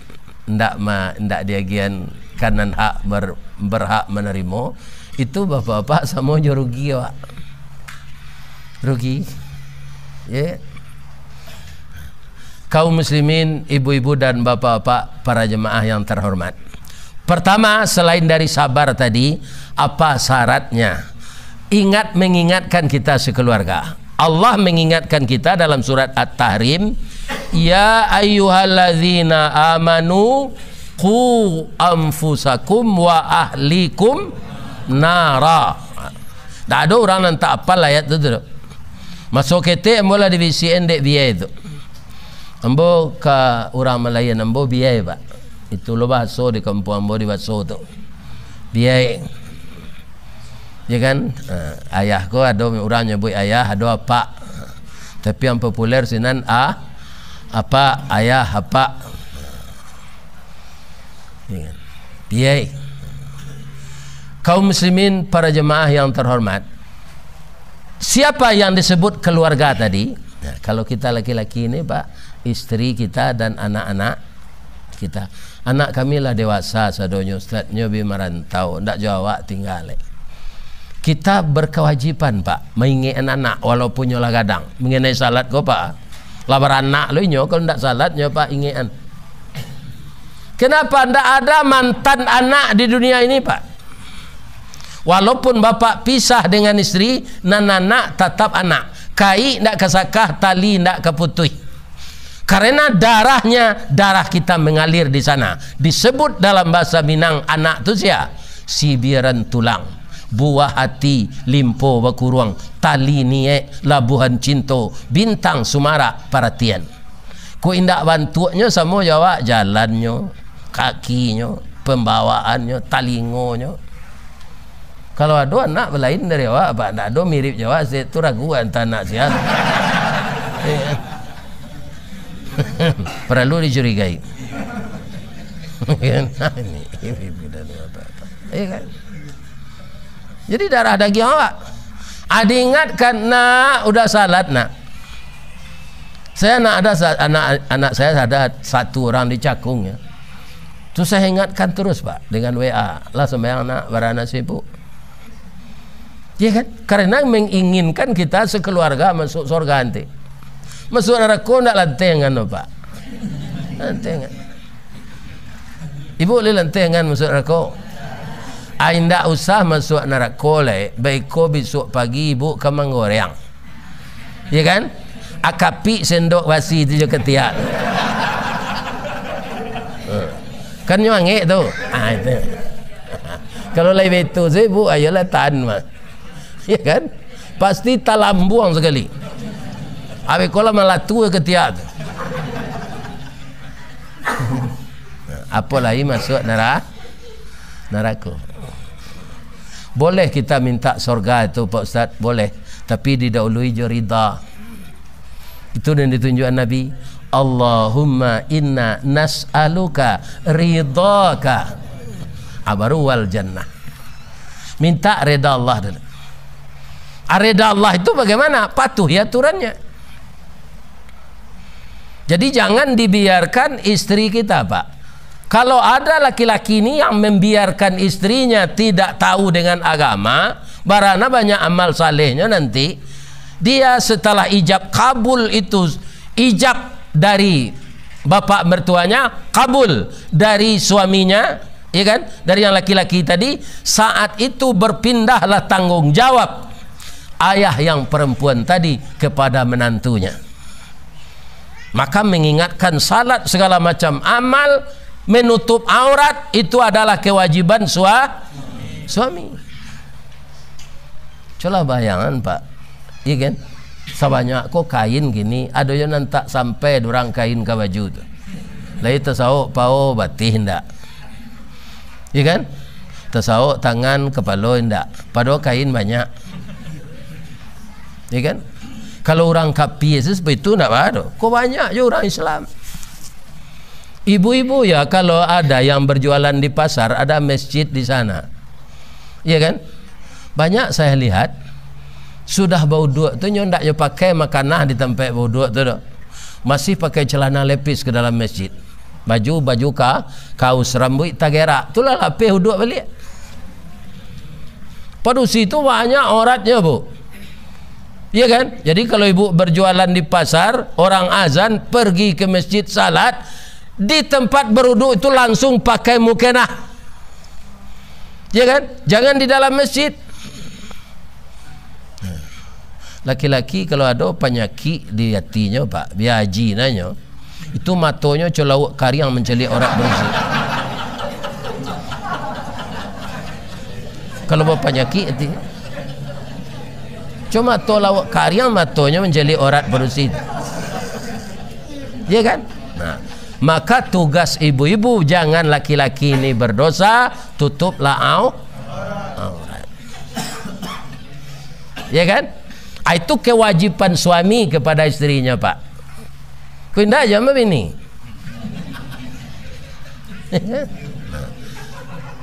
ndak ma-, ndak diagian ka nan hak ber-, berhak manarimo, itu bapak-bapak samo jo rugi awak. Rugi. Ya. Kaum muslimin, ibu-ibu dan bapak-bapak, para jemaah yang terhormat. Pertama, selain dari sabar tadi, apa syaratnya? Ingat, mengingatkan kita sekeluarga. Allah mengingatkan kita dalam surat At-Tahrim, "Ya ayyuhallazina amanu qu anfusakum wa ahlikum nara." Ndak ado urang nan tak apal ayat tu, tu. Maso ketek ambo lah dibisiakan dek biai tu. Ambo ka urang malayan ambo biai, Pak. Itu lo bahaso di kampuang ambo di Baso tu. Biai. Ya kan? Ha, ayah ko ado urang nyabuik ayah, ado apak. Tapi yang populer sinan a-, apak, ayah, apak. Ya kan? Biai. Kaum muslimin, para jemaah yang terhormat, siapa yang disebut keluarga tadi? Nah, kalau kita laki-laki ni, Pak, isteri kita dan anak-anak kita. Anak kami lah dewasa sadonyo, Ustaz, nyo bi marantau, ndak jo awak tingga lai. Kita berkewajiban, Pak, maingek anak-anak, walaupun nyo lah gadang. Mengenai salat ko, Pak, lah baranak lo inyo, kalau ndak salat nyo, Pak, ingekan. Kenapa ndak ada mantan anak di dunia ini, Pak? Walaupun bapak pisah dengan isteri, nan anak tatap anak. Kaik ndak ka sakah, tali ndak ka putuih. Karena darahnya, darah kita mengalir di sana. Disebut dalam bahasa Minang, anak tu sia? Sibiran tulang, buah hati, limpo bakuruang, tali niek, labuhan cinto, bintang sumarak paratian. Kok indak bantuaknyo samo jo awak, jalannyo, kakinyo, pambawaannyo, talingonyo. Kalau ado anak balain dari awak, Pak, ndak ado mirip jo awak, se-, tu ragu antah anak sia. Paralu dicurigai. Ini, ini beda dengan apa-apa. Iya kan? Jadi darah dagiang awak. Ah, diingatkan, "Nak, udah salat, Nak." Saya, nak ada sa-, anak, anak saya ada satu orang di Cakung, ya. Tu saya ingatkan terus, Pak, dengan W A. "Lah sumbayang, Nak, bara anak sibuk." Ya kan? Karena menginginkan kita sekeluarga masuk surga nanti. Masuk narako ndak lantengan, Pak. Lantengan. Ibu boleh lantengan masuk narako? Ai, ndak usah masuk narako lai. Baiko besok pagi ibu ka manggoreang. Ya kan? Akapik sendok basi tu jo katiak. Kan nyo angek tu. Ah, itu. Kalau lai betul se, Bu, ayolah tahan mah. Ya kan? Pasti talambuang sakali. Abih ko lah malatu katiak tu. Apo lai masuak nara-, narako. Boleh kita minta sorga itu, Pak Ustaz? Boleh. Tapi didahului jo ridha. Itu yang ditunjukkan Nabi. "Allahumma inna nas'aluka ridhaka." Ah, baru wal jannah. Minta reda Allah dulu. Ah, reda Allah itu bagaimana? Patuhi aturannya. Jadi, jangan dibiarkan istri kita, Pak. Kalau ada laki-laki ni yang membiarkan istrinya tidak tahu dengan agama, barana banyak amal salehnyo nanti, dia setelah ijab kabul itu, ijab dari bapak mertuanya, kabul dari suaminya, ya kan, dari yang laki-laki tadi, saat itu berpindahlah tanggung jawab ayah yang perempuan tadi kepada menantunya. Maka mengingatkan salat, segala macam amal, menutup aurat, itu adalah kewajiban sua-, suami. Cubolah bayangan, Pak. Iya kan? Sabanyak ko kain kini, ado jo nan tak sampai durang kain ka baju tu. Lai tasaok pao batih ndak? Iya kan? Tasaok tangan, kapalo indak. Padahal kain banyak. Iya kan? Kalau urang kapia se seperti itu ndak baa doh. Ko banyak jo urang Islam. Ibu-ibu ya, kalau ada yang berjualan di pasar, ada masjid di sana. Iya kan? Banyak saya lihat, sudah bauduak tu nyo ndak nyo pakai makanah di tampek bauduak tu doh. Masih pakai celana lepis ke dalam masjid. Baju, baju ka-, kaus, rambuik tagerak. Tulah lapeh uduak baliak. Padusi tu banyak auratnyo, Bu. Iya kan? Jadi, kalau ibu berjualan di pasar, orang azan, pergi ke masjid salat, di tempat beruduk itu langsung pakai mukenah. Iya kan? Jangan di dalam masjid. Laki-laki kalau ado panyakik di atinyo, Pak, bia haji nanyo, itu matonyo co lauak kariang mancaliak aurat barusi. Kalau bapanyakik ati, co mato lauak kariang, matonyo mancaliak aurat barusi. Iya kan? Nah, maka tugas ibu-ibu, jangan laki-laki ini berdosa, tutuplah au-, aurat. Ya kan? Ah, itu kewajiban suami kepada istrinya, Pak. Ko indak jo mah bini.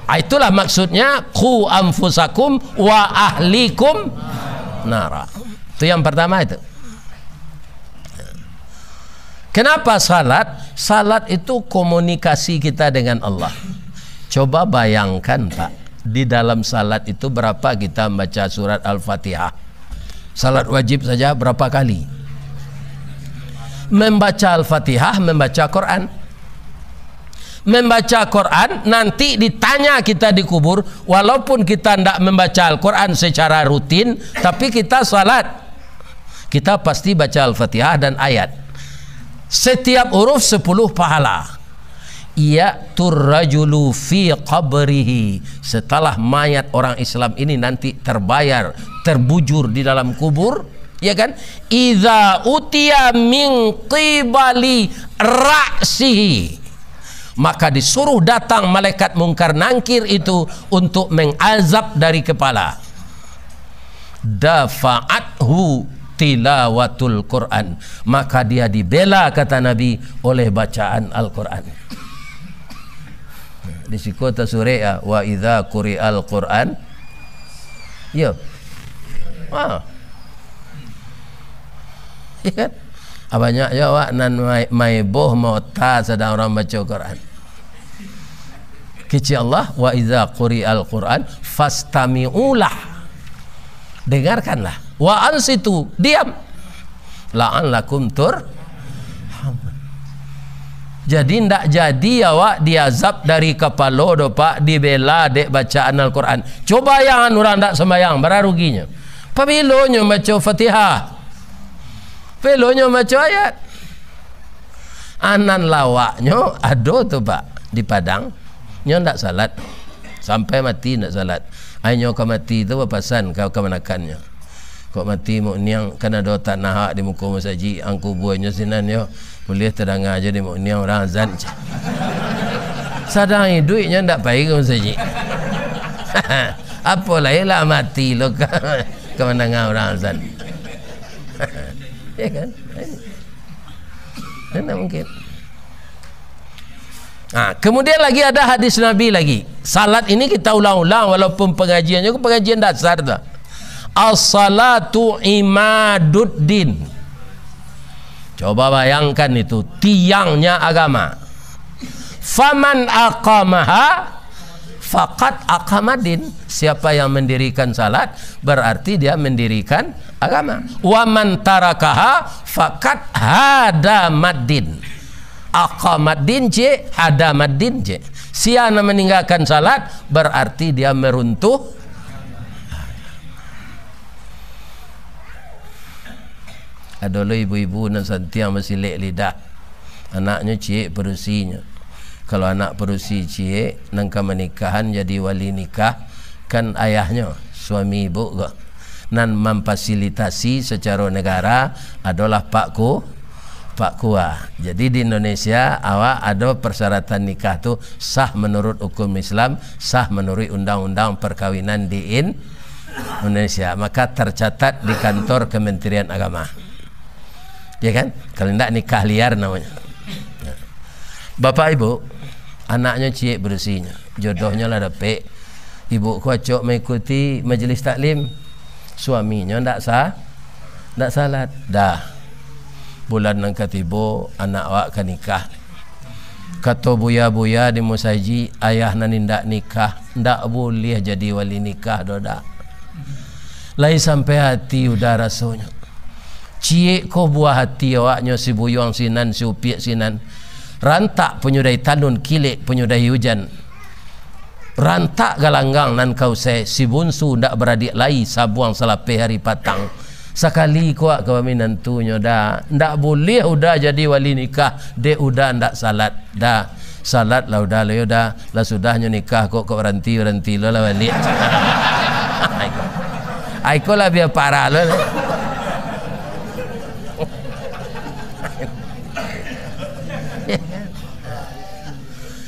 Ah, itulah maksudnya, "Qu anfusakum wa ahlikum nara." Itu yang pertama itu. Kenapa salat? Salat itu komunikasi kita dengan Allah. Coba bayangkan, Pak, di dalam salat itu berapa kita membaca surat Al-Fatihah? Salat wajib saja berapa kali? Membaca Al-Fatihah, membaca Quran. Membaca Quran, nanti ditanya kita di kubur, walaupun kita ndak membaca Al-Quran secara rutin, tapi kita salat. Kita pasti baca Al-Fatihah dan ayat. Setiap huruf sepuluh pahala. Ya'tur rajulu fi qabrihi. Setelah mayat orang Islam ini nanti terbayar, terbujur di dalam kubur, ya kan? Idza utiya min qibali ra'sihi. Maka disuruh datang malaikat Mungkar Nangkir itu untuk mengazab dari kepala. Dafa'athu tilawatul Quran, maka dia dibela, kata Nabi, oleh bacaan Al-Quran. Di siko tasurek, ah, "Wa idza quri'al Quran." Yo. Ah. Iya kan? Ah, banyak jo awak nan mai-, maiboh maota sadang urang baco Quran. Kecek Allah, "Wa idza quri'al Quran fastami'u lah." Dengarkanlah. "Wa ansitu," diam. "La'allakum turhamun." Jadi, ndak jadi awak diazab dari kapalo doh, Pak, dibela dek bacaan Al-Quran. Coba yang urang ndak sambayang, bara ruginyo. Pabilo nyo baco Fatihah? Pabilo nyo baco ayat? Anan lawaknyo ado tu, Pak, di Padang. Nyo ndak salat. Sampai mati ndak salat. Ai nyo ka mati tu bapasan ka kamanakannyo, "Kok mati Muk Niang, kan ado tanah awak di muko masajik, ang kubuanyo sinan yo. Buliah tadanga jo di Muk Niang urang azan," ceh. Sadang iduik nyo ndak pai ka masajik. Apo lai lah mati lo ka, ka mandanga urang azan. Ya kan? Mana mungkin? Nah, kemudian lagi ada hadis Nabi lagi. Salat ini kita ulang-ulang, walaupun pengajiannya pengajian dasar tu. "As-salatu imaduddin." Coba bayangkan itu, tiangnya agama. "Faman aqamaha, faqad aqamaddin." Siapa yang mendirikan salat, berarti dia mendirikan agama. "Wa man tarakaha, faqad hadamaddin." Aqamaddin ciek, hadamaddin ciek. Sia nan meninggalkan salat, berarti dia meruntuh. Ado lo ibu-ibu nan santiang basilek lidah. Anaknyo ciek padusinyo. Kalau anak padusi ciek, nan ka manikahan jadi wali nikah, kan ayahnyo, suami ibu ko. Nan mamfasilitasi sacaro negara adolah Pak Ku-, Pak Kua. Jadi di Indonesia, awak ado persyaratan nikah tu sah menurut hukum Islam, sah menurut undang-undang perkawinan di In-, Indonesia. Maka tercatat di kantor Kementerian Agama. Ya kan? Kalau indak, nikah liar namanya. Bapak Ibu, anaknyo ciek padusinyo, jodohnyo lah dapek. Ibu ko acok maikuti majelis taklim. Suaminyo ndak sa-, ndak salat. Dah. Bulan nan ka tibo, anak awak ka nikah. Kato buya-buya di musajik, ayah nan indak nikah, ndak buliah jadi wali nikah doh, dak. Lai sampai hati udah rasonyo. Ciek ko buah hati awaknyo, si buyuang sinan, si upiak sinan. Rantak panyudahi tanun, kilek panyudahi ujan. Rantak galanggang nan ka usai, si bunsu ndak baradiak lai, sabuang salapeh ari patang. Sakali ko awak ka baminantunyo, dah. Ndak buliah udah jadi wali nikah, dek udah ndak salat, dah. Salat lah udah lo yo dah. Lah sudahnyo nikah kok, kok baranti-baranti lo lah baliak. Ai ko lah bia parah lo.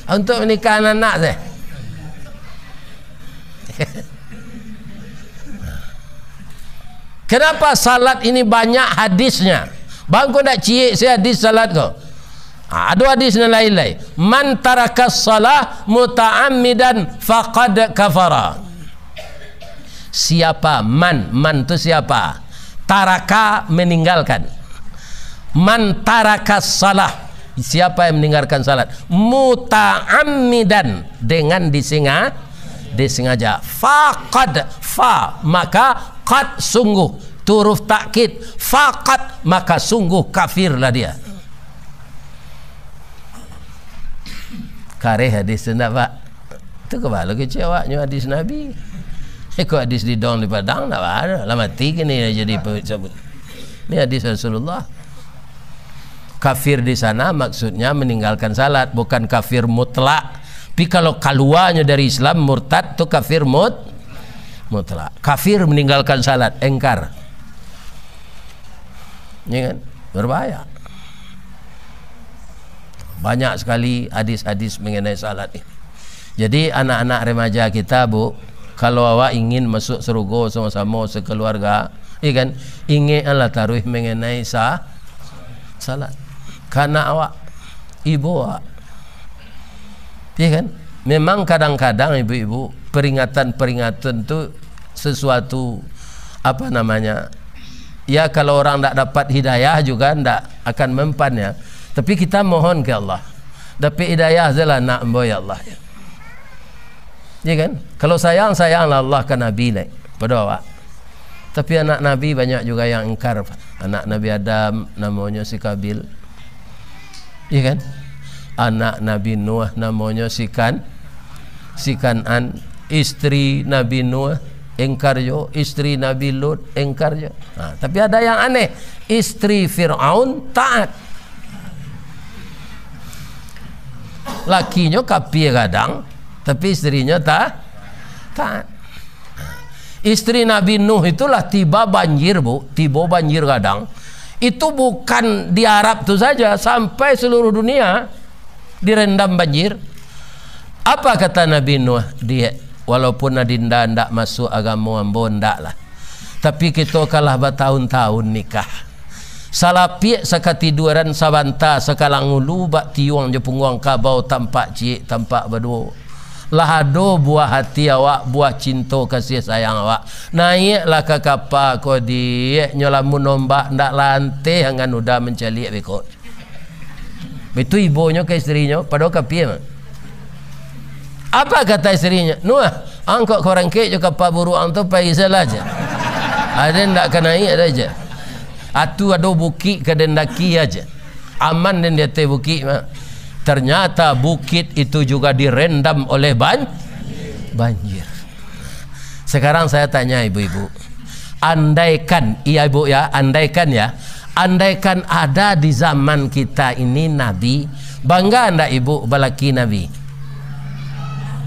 Untuk menikah anak-anak seh. Kenapa salat ini banyak hadisnya? Bang, ko ndak ciek se hadis salat ko. Ha, ado hadis nan lain lai. "Man tarakas salah muta'ammidan faqad kafara." Siapa man, man tu siapa? Taraka, meninggalkan. "Man tarakas salah", siapa yang meninggalkan salat, "muta'ammidan", dengan disenga-, disengaja, "faqad", fa, maka, "qad", sungguh, tu huruf takkid, "faqad", maka sungguh kafirlah dia. Kareh hadis tu ndak, Pak? Tu kabalo kecek awaknyo hadis Nabi. Iko hadis di Dong di Padang ndak baa, lah mati kini jadi pe-, sabut. Ini hadis Rasulullah. Kafir di sana maksudnya meninggalkan salat, bukan kafir mutlak. Tapi kalau kaluanyo dari Islam, murtad, tu kafir mut-, mutlak. Kafir meninggalkan salat, engkar. Ya kan? Berbahaya. Banyak sekali hadis-hadis mengenai salat ini. Jadi, anak-anak remaja kita, Bu, kalau awak ingin masuk surga sama-sama sekeluarga, ya kan, ingeklah taruih mengenai sa-, salat. Ka anak awak, ibu awak. Ya kan? Memang kadang-kadang, ibu-ibu, peringatan-peringatan tu sesuatu, apa namanya, ya, kalau orang ndak dapat hidayah juga ndak akan mempan, ya. Tapi kita mohon ke Allah, dapek hidayah sajolah anak ambo, ya Allah, ya. Ya kan? Kalau sayang, sayanglah Allah ka Nabi, lai, pado awak. Tapi anak Nabi banyak juga yang ingkar. Anak Nabi Adam namonyo si Kabil. Iya kan? Anak Nabi Nuh namonyo si Kan-, si Kan'an. Istri Nabi Nuh ingkar jo, istri Nabi Lut ingkar jo. Nah, tapi ada yang aneh. Istri Fir'aun taat. Lakinyo kapia gadang, tapi istrinyo ta-, taat. Istri Nabi Nuh itulah tiba banjir, Bu, tibo banjir gadang. Itu bukan di Arab tu saja, sampai seluruh dunia direndam banjir. Apa kata Nabi Nuh? Di, Walaupun adinda ndak masuak agamo ambo, ndaklah. Tapi kito kan lah batahun-tahun nikah. Salapiak sakatiduran, sabanta sakalang ulu, bak tiuang jo pungguang kabau, tampak ciek, tampak baduo. Lah ado buah ati awak, buah cinto kasih sayang awak. Naiaklah ka kapa ko, Diak, nyo lamun ombak ndak lanteh angan uda mancaliak beko. Itu ibonyo ka istrinyo, padahal kapia mah. Apa kata istrinya? "Nuah, angkok ka barangkek jo kapa buruak ang tu, pai salah aja. Aden ndak ka naiak ado aja. Atu ado bukik ka den daki aja. Aman den di ateh bukik mah." Ternyata bukit itu juga direndam oleh ban-, banjir. Sekarang saya tanya ibu-ibu, andaikan, iya ibu ya, andaikan ya, andaikan ada di zaman kita ini nabi, bangga ndak ibu balaki nabi?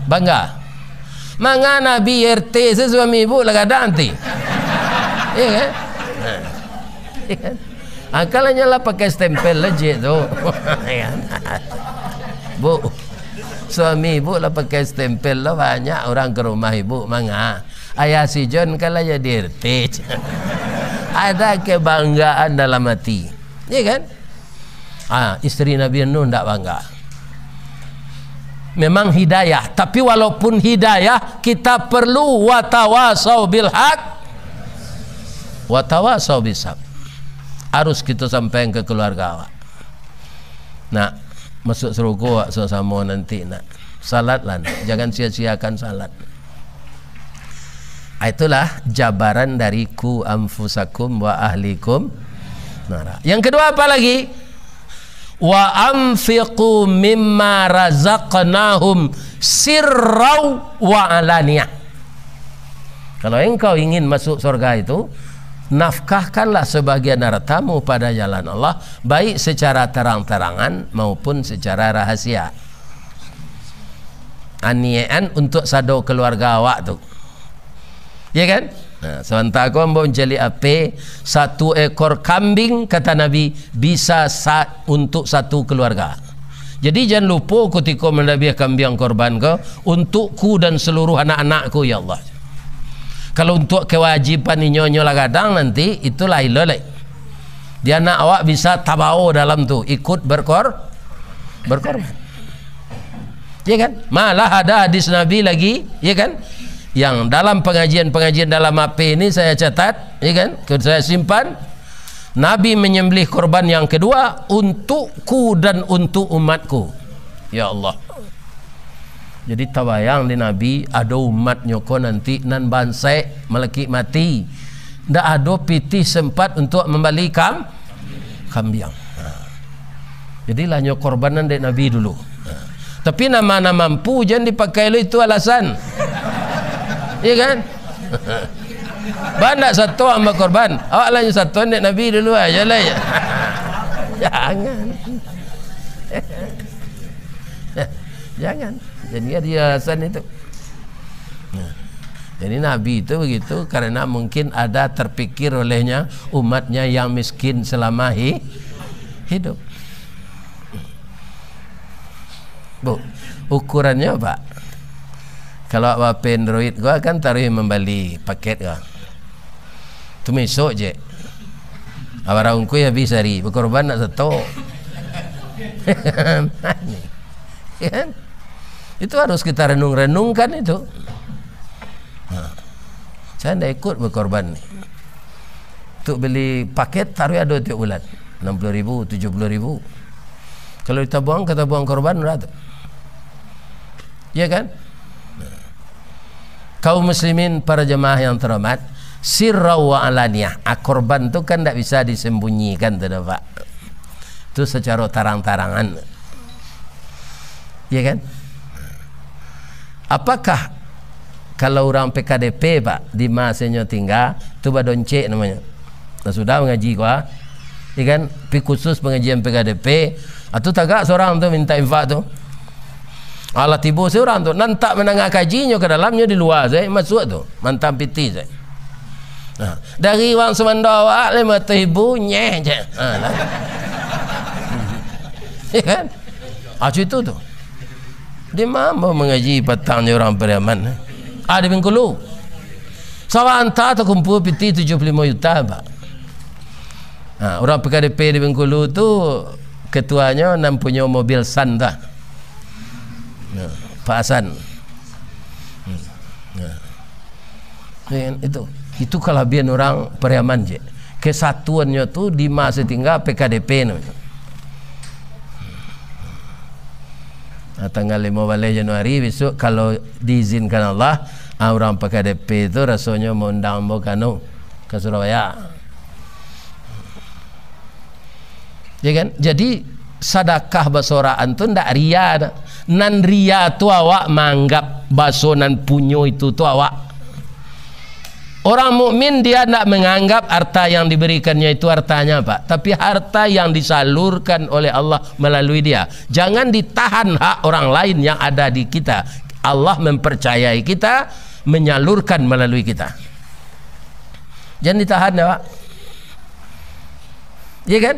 Bangga. Manga nabi R T se suami ibu lah gadang ti. Iya kan? Nah. Iya kan? Angkalanyo lah pakai stempel lah, Jek, tu. Iya kan? Bu, suami ibu lah pakai stempel lah, banyak urang ka rumah ibu, manga. Ayah si John kan lah jadi R T. Ada kebanggaan dalam hati. Iya kan? Ah, istri Nabi Nuh ndak bangga. Memang hidayah, tapi walaupun hidayah, kita perlu watawasau bil haq, watawasau bis sabr. Harus kita sampaikan ke keluarga awak. Nak masuk surga awak sama-sama nanti, nak. Salatlah, nak. Jangan sia-siakan salat. Ah, itulah jabaran dari "Ku anfusakum wa ahlikum nara." Yang kedua apa lagi? "Wa anfiqu mimma razaqnahum sirrau wa alaniyah." Kalau engkau ingin masuk surga itu, nafkahkanlah sebagian hartamu pada jalan Allah, baik secara terang-terangan maupun secara rahasia. Aniakan untuk sado keluarga awak tu. Ya kan? Nah, sementara ko ambo mancaliak ape, satu ekor kambing, kata Nabi, bisa sa-, untuk satu keluarga. Jadi, jan lupo kutiko mandabiah kambiang korban ko, untukku dan seluruh anak-anakku, ya Allah. Kalau untuk kewajiban inyo-inyo lah gadang nanti, itulah ilo lai. Di anak awak bisa tabawo dalam tu, ikut berkor-, berkorban. Ya kan? Malah ada hadis Nabi lagi, ya kan? Yang dalam pengajian-pengajian dalam H P ini saya catat, ya kan? Saya simpan. Nabi menyembelih korban yang kedua untukku dan untuk umatku. Ya Allah. Jadi tabayang di Nabi, ado umatnyo ko nanti nan bansaik malakik mati. Ndak ado pitih sempat untuk mambali kam-, kambiang. Ha. Jadi lah nyo korbanan dek Nabi dulu. Ha. Tapi nan ma-, nan mampu jan dipakai lo itu alasan. Iya kan? Ba ndak sato ang bakorban, awak lah nyo sato dek Nabi dulu aja lah ya. Jangan. Jangan. Jadi ada alasan itu. Nah, jadi Nabi itu begitu karena mungkin ada terpikir olehnya umatnya yang miskin selama hi-, hidup. Bu, ukurannya apa? Kalau awak Android gua kan taruh membali paket gua. Tu mesok je. Awak raungkui habis hari, berkorban nak setok. Kan? Itu harus kita renung-renungkan itu. Ha. Saya ndak ikut berkorban ni. Untuk beli paket, taruh ado tiap bulan. Enam puluh ribu, tujuh puluh ribu. Kalau ditabuang, ka tabuang korban, berapa tu? Ya kan? Kaum muslimin, para jemaah yang terhormat, sirrau wa alaniyah. Ah, korban tu kan ndak bisa disembunyikan tu dah, Pak. Tu secara tarang-tarangan. Ya kan? Apakah kalau urang P K D P, Pak, di ma se nyo tingga, tu badoncek namonyo. Nah, sudah mangaji ko, ah. Ya kan? Pi khusus pengajian P K D P, ah, tu tagak surang tu minta infak tu. Alah tibo surang tu, nan tak mandanga kaji nyo ka dalam, nyo di lua se masuak tu, mantang pitih se. Nah, dari urang sumando awak limo ratuih ribu, nyeh je. Ha, lah. Ya kan? Ah, itu tu. Di ma ambo mangaji patang jo urang Pariaman? Ah, di Bengkulu. Sawah Anta takumpua pitih tujuah puluah limo juta, Pak. Ha, urang P K D P di Bengkulu tu ketuanyo nan punyo mobil San tu. Nah, Pak Hasan. Hmm. Nah. Ya kan? Itu, itu kalabiahan urang Pariaman je. Kesatuannyo tu di masa tingga P K D P namonyo. Nah, tanggal limo baleh Januari besok, kalau diizinkan Allah, ah, urang P K D P tu rasonyo maundang ambo ka anu, ka Surabaya. Ya kan? Jadi, sadakah basoraan tu ndak ria doh. Nan ria tu awak maanggap baso nan punyo itu tu awak. Orang mukmin, dia ndak menganggap harta yang diberikannya itu hartanya, Pak, tapi harta yang disalurkan oleh Allah melalui dia. Jangan ditahan hak orang lain yang ada di kita. Allah mempercayai kita, menyalurkan melalui kita. Jangan ditahan, ya, Pak. Iya kan?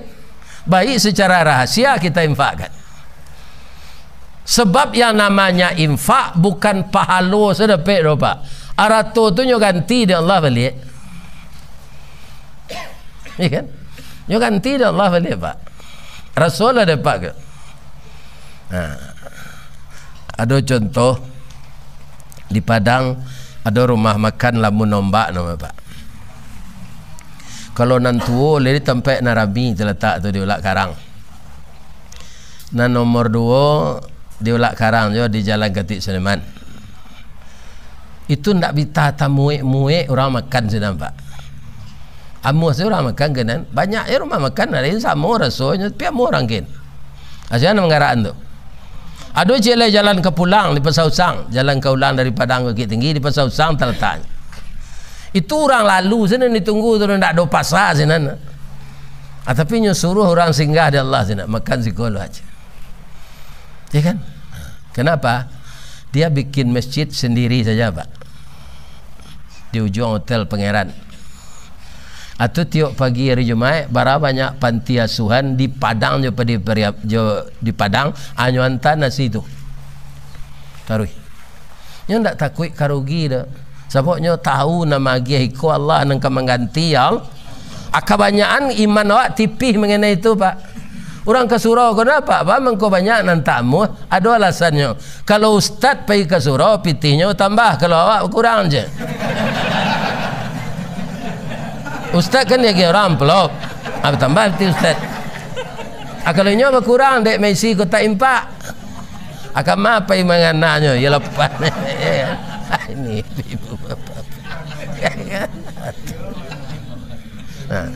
Baik secara rahasia kita infakkan. Sebab yang namanya infak bukan pahalo sadapek doh, Pak. Arato tu nyo ganti dek Allah baliak. Iya kan? Nyo ganti dek Allah baliak, Pak. Rasolah dek Pak ke? Nah, ado contoh di Padang, ado rumah makan Lamun Ombak namo, Pak. Kalau nan tuo, lari tampek nan rami talatak tu di Ulak Karang. Nan nomor duo di Ulak Karang jo di Jalan Katik Sudirman. Itu ndak bisa tamuek-muek urang makan sinan, Pak. Amuah se urang makan ka nan. Banyak se rumah makan lain samo rasonyo, tapi amuah urang kin. Aja nan manggarakan tu. Ado ciek lai jalan ka pulang di Pasar Usang, jalan ka ulang dari Padang ka Bukittinggi di Pasar Usang talatak. Itu urang lalu sinan ditunggu tu, ndak ado pasa sinan. Ah, tapi nyo suruah urang singgah di Allah sinan, makan siko lo aja. Ya kan? Kenapa? Dia bikin masjid sendiri saja, Pak. Di ujuang Hotel Pangeran. Atau tiok pagi hari Jumaik, bara banyak panti asuhan di Padang jo padi Pariap-, jo di Padang, anyo anta nasi tu. Taruih. Nyo ndak takuik ka rugi doh. Sabab nyo tahu nan magiah iko Allah nan ka mangganti, ya Allah. Ah, kabanyakan iman awak tipih mangenai itu, Pak. Urang ka surau ko ndak, Pak, mangko banyak nan tamuah, ado alasannyo. Kalau ustad pai ka surau, pitihnyo tambah, kalau awak bakurang je. Ustad kan diagiah urang amplop. Ah, batambah pitih ustad. Ah, kalau inyo bakurang, dek maisi kotak impak. Ah, ka ma pai mangananyo, iyo lapan. Ini ibu bapak. Nah.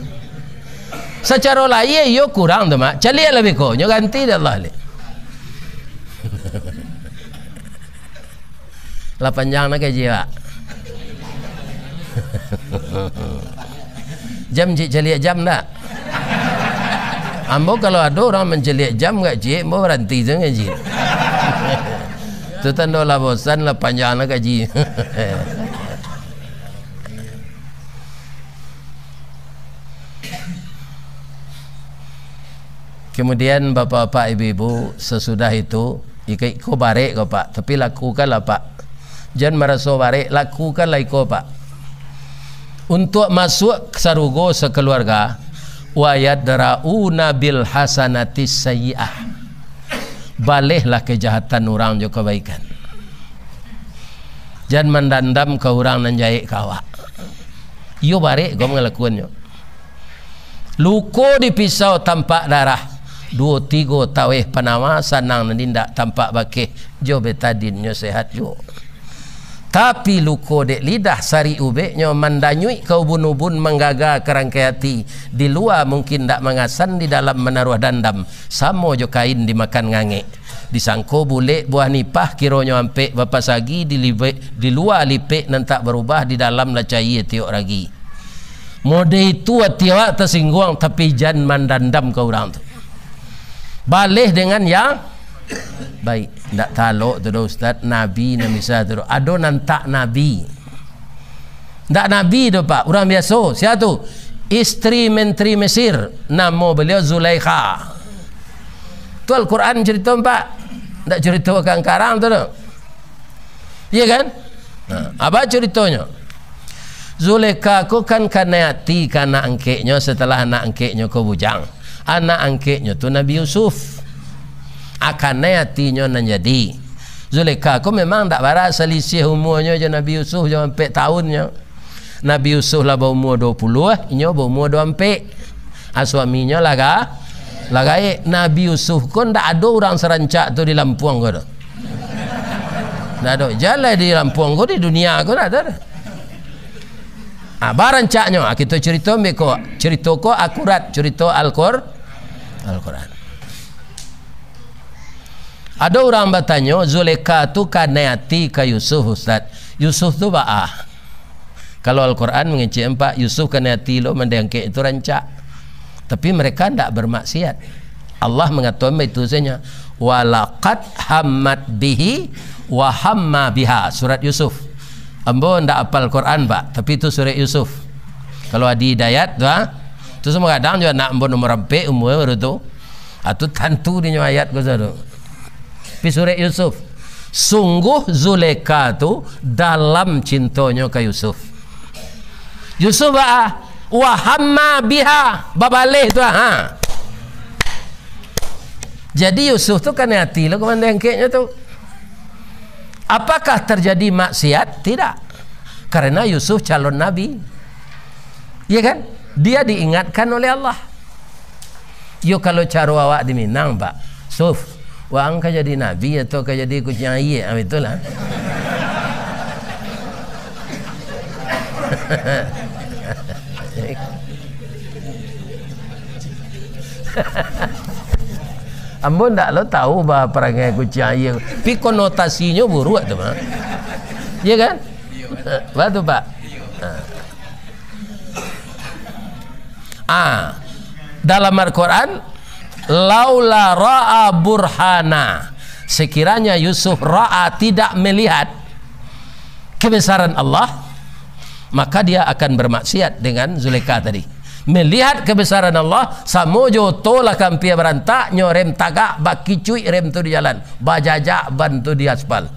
Sacaro lahia iyo kurang tu, Mak. Caliak lah beko, nyo ganti dek Allah lai. Lah panjang nak gaji, Pak. Jam cik caliak jam ndak? Ambo kalau ado urang mancaliak jam gak cik, ambo baranti tu ngaji. Tu tando lah bosan, lah panjang nak gaji. Kemudian, bapak-bapak, ibu-ibu, sasudah itu, iko, iko barek ko, Pak, tapi lakukanlah, Pak. Jan maraso barek, lakukanlah iko, Pak. Untuak masuak ka sarugo sakaluarga, "Wa yadra'una bil hasanatis sayyi'ah." Balehlah kajahatan urang jo kabaikan. Jan mandandam ka urang nan jahek ka awak. Iyo barek ko mangalakuannyo. Luko di pisau tampak darah, duo tigo taweh panawa sanang nan indak tampak bakeh, jo betadin nyo sehat juo. Tapi luko dek lidah sarik ubeknyo mandanyuik ka ubun-ubun, manggaga ka rangkai ati, di lua mungkin ndak mangasan, di dalam manaruah dandam, samo jo kain dimakan ngangek. Disangko bulek buah nipah, kironyo ampek bapasagi, di libek, di lua lipek nan tak barubah, di dalam lah cayie tiok ragi. Mode itu ati awak tasingguang, tapi jan mandandam ka urang tu. Baleh dengan yang baik. Ndak talok tu doh, Ustaz, nabi nan bisa tu doh. Ado nan tak nabi. Ndak nabi doh, Pak, urang biaso. Sia tu? Istri menteri Mesir, namo beliau Zulaikha. Tu Al-Quran cerita, Pak. Ndak cerita karang-karang tu doh. Iya kan? Nah, apa curitonyo? Zulekha ko kan kanai ati ka anak angkeknyo setelah anak angkeknyo ko bujang. Anak angkeknyo tu Nabi Yusuf. Ah, kanai atinyo nan jadi. Zulekha ko memang ndak bara salisiah umuanyo jo Nabi Yusuf jo ampek taunnyo. Nabi Yusuf lah baumua duo puluah, inyo baumua duo ampek. Ah, suaminyo lah ga-, lah gaek. Nabi Yusuf ko ndak ado urang sarancak tu di Lampuang ko tu. Ndak ado. Jalai di Lampuang ko, di dunia ko ndak ado. Ah, barancaknyo, ah, kito curito ambek ko. Curito ko akurat, curito Al-Qur-, Al-Quran. Ado urang batanyo, Zulekha tu kanai ati ka Yusuf, Ustaz. Yusuf tu baa? Kalau Al-Quran mangecek ampak, Yusuf kanai ati lo, mandeh angkek itu rancak. Tapi mereka ndak bermaksiat. Allah mangatokan baitu sajo. "Walaqad hammat bihi wa hamma biha." Surat Yusuf. Ambo ndak apal Quran, Pak, tapi itu surat Yusuf. Kalau Adi Hidayat tu, ha? Tu samo kadang jo anak ambo nomor ampek umua baru tu. Ah, tu tantu dinyo ayat ko sado. Pi surat Yusuf. Sungguh Zulekha tu dalam cintonyo ka Yusuf. Yusuf baa? Wa hamma biha, babaleh tu, ha. Jadi Yusuf tu kanai ati lo ka mandeh angkeknyo tu. Apakah terjadi maksiat? Tidak. Karena Yusuf calon nabi. Iya kan? Dia diingatkan oleh Allah. Yo, kalau caro awak di Minang, Pak, Suf, waang ka jadi nabi atau ka jadi kuciang aia? Ah, itulah. Ambo ndak lo tahu ba parangai kuciang aia, tapi konotasinyo buruak tu, mah. Iya kan? Betul, Pak? Ah, dalam Al-Quran, "Laula ra'a burhana." Sekiranya Yusuf ra'a, tidak melihat kebesaran Allah, maka dia akan bermaksiat dengan Zulekha tadi. Melihat kebesaran Allah, samo jo oto lah ka ampia barantak, nyo rem tagak, bakicuik rem tu di jalan, bajajak ban tu di aspal.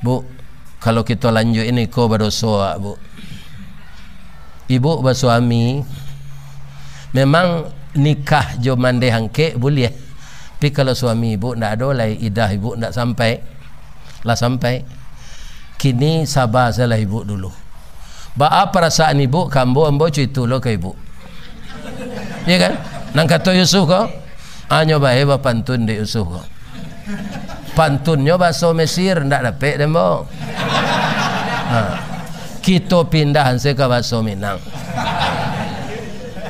Bu, kalau kito lanjuik ini ko badoso, Bu. Ibu basuami, memang nikah jo mandeh angkek buliah. Tapi kalau suami ibu ndak ado lai, idah ibu ndak sampai, lah sampai. Kini saba sajolah ibu dulu. Baa parasaan ibu ka ambo, ambo co itu lo ka ibu. Iya kan? Nan kato Yusuf ko, hanyo bae bapantun dek Yusuf ko. Pantunnyo bahaso Mesir, ndak dapek dek ambo. Ha. Kito pindah se ka bahaso Minang.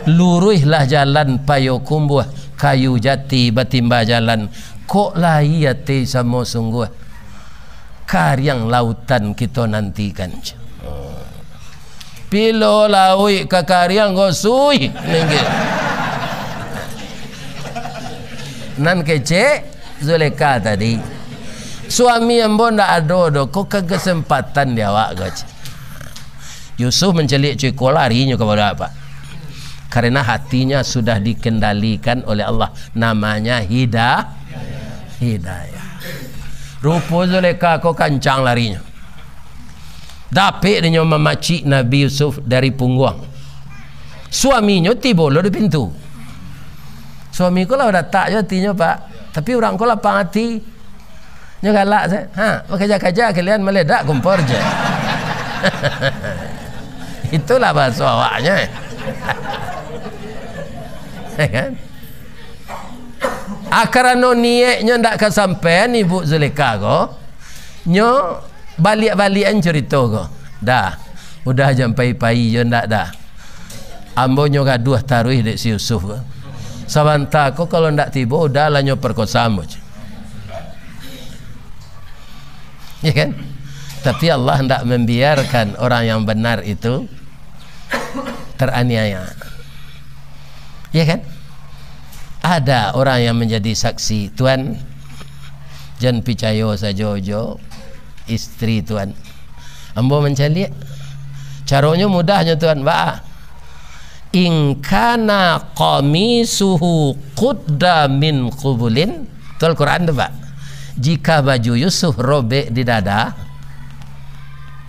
Luruihlah jalan Payokumbuah, kayu jati batimba jalan. Kok lai ati samo sungguah. Kariang lautan kito nantikan. Pilo lauik ka kariang ko suih, ninggi. Nan kecek, Zulekha tadi. Suami ambo ndak ado doh, ko ka kesempatan di awak ko, cek. Yusuf mancaliak cuko, larinyo ka bawah, Pak. Karena hatinya sudah dikendalikan oleh Allah. Namanya hida-, hidayah. Rupo Zulekha ko kancang larinyo. Dapek dinyo mamacik Nabi Yusuf dari pungguang. Suaminyo tibo lo di pintu. Suami ko lah datak jo atinyo, Pak. Tapi urang ko lapang ati. Nyo galak se. Ha, bakaja-kaja kalian maledak kompor je. Itulah bahaso awaknyo. Ya kan? Ah, karano nieknyo ndak kasampaian Ibu Zulekha ko, nyo baliak-baliakan curito ko. Dah, udah jan pai-pai jo ndak dah. Ambo nyo gaduah taruih dek si Yusuf ko. Sabanta ko kalau ndak tibo, udah lah nyo perkosa ambo. Ya kan? Tapi Allah ndak membiarkan orang yang benar itu teraniaya. Ya kan? Ada orang yang menjadi saksi, Tuan, jan picayo sajo jo istri Tuan. Ambo mancaliak. Caronyo mudahnyo, Tuan. Baa? "In kana qamisuhu qudda min qubulin." Tu Al-Quran tu, Pak. Jika baju Yusuf robek di dada,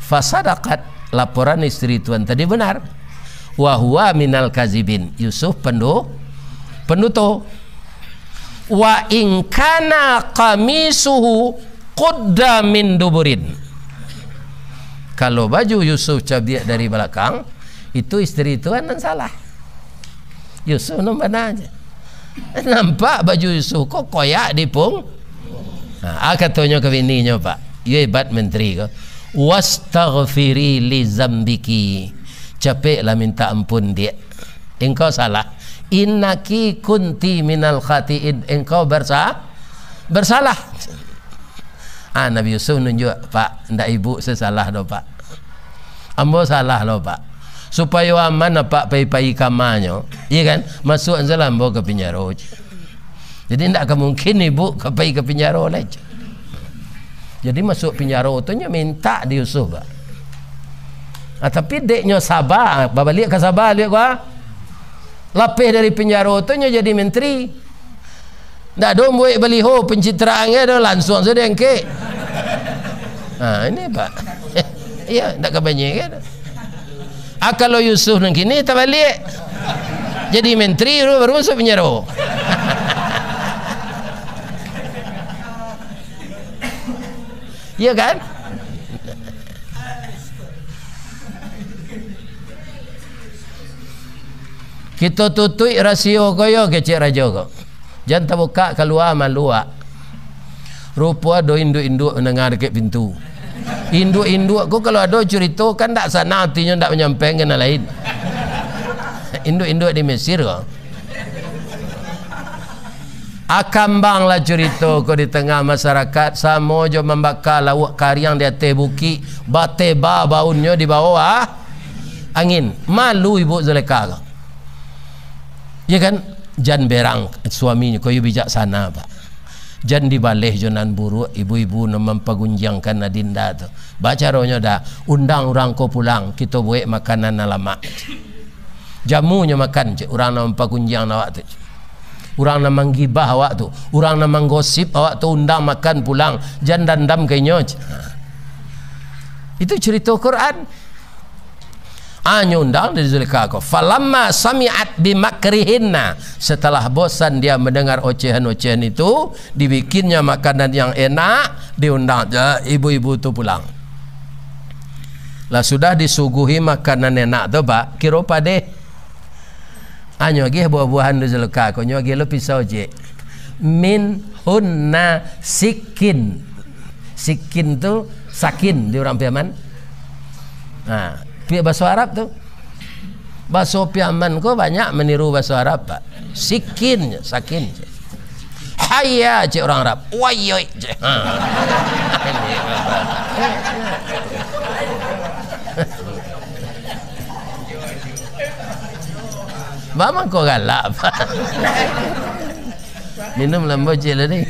Fasadaqat, laporan istri tuan tadi benar. Wa huwa minal kazibin, Yusuf pendu-, penduto. Wa in kana qamisuhu qudda min duburin. Kalau baju Yusuf cabiak dari balakang, itu istri tuan nan salah. Yusuf nan bana aja. Nampak baju Yusuf ko koyak di pung-, ha, ah, katonyo ka bininyo, Pak, iyo hebat menteri ko, "Wastaghfiri li zambiki." Capeklah minta ampun, Diak. Engkau salah. "Innaki kunti minal khatiin." Engkau bersa-, bersalah. Ah, Nabi Yusuf nunjuak, "Pak, ndak ibu sasalah doh, Pak. Ambo salah lo, Pak. Supayo aman apak pai-pai kamanyo, iya kan? Masuak salah ambo ka pinjaro." Jadi, ndak ka mungkin ibu ka pai ka pinjaro lai. Jadi, masuak pinjaro tu nyo mintak di Yusuf, Pak. Ah, tapi dek nyo saba, babaliak ka saba, liak ko, ah. Lapeh dari pinjaro tu nyo jadi menteri. Ndak ado buek baliho pencitraan ge do, lansuang sajo diangkek. Ha, ini, Pak. Iyo, ndak ka banyia ge do. Ah, kalau Yusuf nan kini tabaliak. Jadi menteri baru, baru masuak pinjaro. Iyo kan? Kito tutuik rasio ko yo, kecek rajo ko. Jan tabukak kalua, malu awak. Rupo ado induak-induak mandanga dakek pintu. Induak-induak ko kalau ado curito kan ndak sanang atinyo ndak manyampaikan ka nan lain. Induak-induak di Mesir ko. Akambanglah curito ko di tangah masarakat, samo jo mambaka lauak kariang di ateh bukik, bateba baunnyo di bawah angin. Malu ibu Zulekha ko. Ya kan? Jan berang suaminyo ko, iyo bijaksana, Pak. Jan dibaleh jo nan buruak, ibu-ibu nan mampagunjiangkan adinda tu. Bacaronyo dah, undang urang ko pulang, kito buek makanan nan lamak. Jamunyo makan, cek, urang nan mampagunjiang awak tu. Urang nan manggibah awak tu, urang nan manggosip awak tu, undang makan pulang, jan dandam ka inyo, cek. Ha. Itu curito Quran. Anyo undang dari Zulekha ko. "Falamma sami'at bimakrihinna." Setelah bosan dia mendengar ocehan-ocehan itu, dibikinnya makanan yang enak, diundang je ibu-ibu tu pulang. Lah sudah disuguhi makanan enak tu, Pak, kiro padeh. Anyo agih buah-buahan di Zulekha ko, nyo agih lo pisau jek. "Min hunna sikin." Sikin tu sakin di urang Piaman. Nah, pi-, baso Arab tu. Baso Piaman ko banyak maniru baso Arab, Pak. Sikin, sakin. "Hayya," cek urang Arab. "Wayoi," cek. Ha. Ba mangko galak, Pak. Minum lambo ciek lah ni.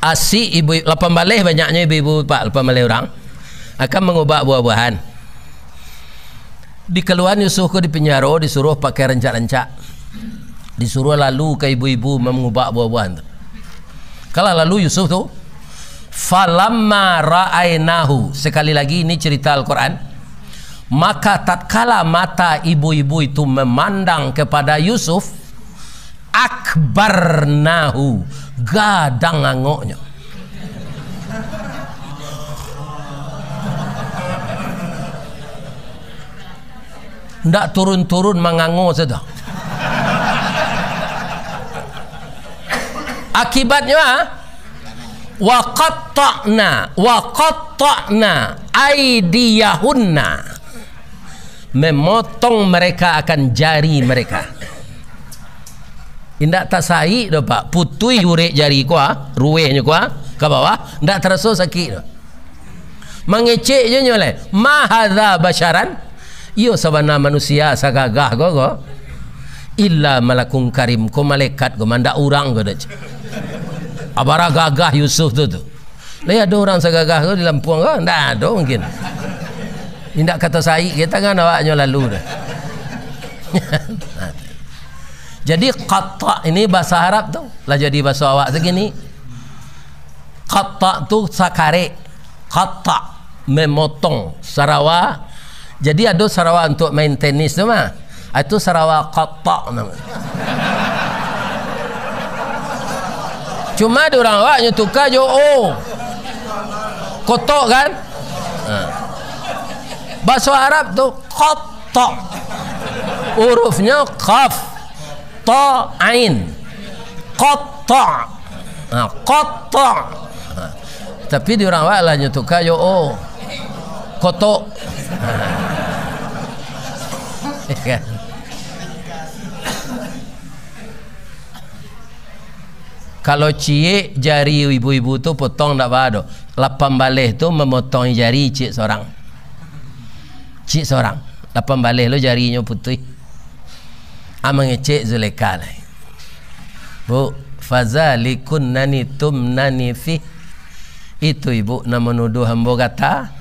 Asik ibu, lapan baleh banyaknyo ibu-ibu, Pak, lapan baleh urang. Akan mangubak buah-buahan. Dikaluan Yusuf ko di pinjaro, disuruah pakai rancak-rancak. Disuruah lalu ka ibu-ibu mangubak buah-buahan tu. Kalah lalu Yusuf tu, "Falamma ra'ainahu." Sekali lagi, ini cerita Al-Quran. Maka tatkala mata ibu-ibu itu memandang kepada Yusuf, akbarnahu, gadang angoknyo. Ndak turun-turun mangango sajo. Akibatnyo, ah, wa qatta'na, wa qatta'na aidiyahunna. Memotong mereka akan jari mereka. Indak tasaik doh, Pak. Putuih urek jari ko, ah, ruwehnyo ko, ah, ka bawah, indak taraso sakik doh. Mangecek je nyo lai, "Ma hadza basyaran?" Iyo sabana manusia sagagah ko, ko. "Illa malakun karim," ko malaikat ko, mandak urang ko doh. Abara gagah Yusuf tu, tu. Lai ado urang sagagah ko di Lampung ko? Ndak ado mungkin. Indak kato saik, ka tangan awaknyo lalu dah. Jadi, qatta' ini bahasa Arab tu, lah jadi bahasa awak sagini. Qatta' tu sakarek. Qatta', memotong sarawa. Jadi, ado sarawa untuk main tenis tu mah. Ah, itu sarawa qatta' namo. Cuma di urang awak nyo tuka jo o. Kotok kan? Ha. Bahaso Arab tu qatta'. Hurufnyo qaf, ta, ain. Qatta'. Ha, qatta'. Ha. Tapi di urang awak lah nyo tuka jo o. Kotok. Kan? Kalau ciek jari ibu-ibu tu potong ndak baa doh. Lapan baleh tu mamotongi jari ciek sorang. Ciek sorang. Lapan baleh lo jarinyo putuih. Ah, mangecek Zulekha lai. "Bu, fazalikunna tumnani fih." Itu ibu nan manuduah ambo gata.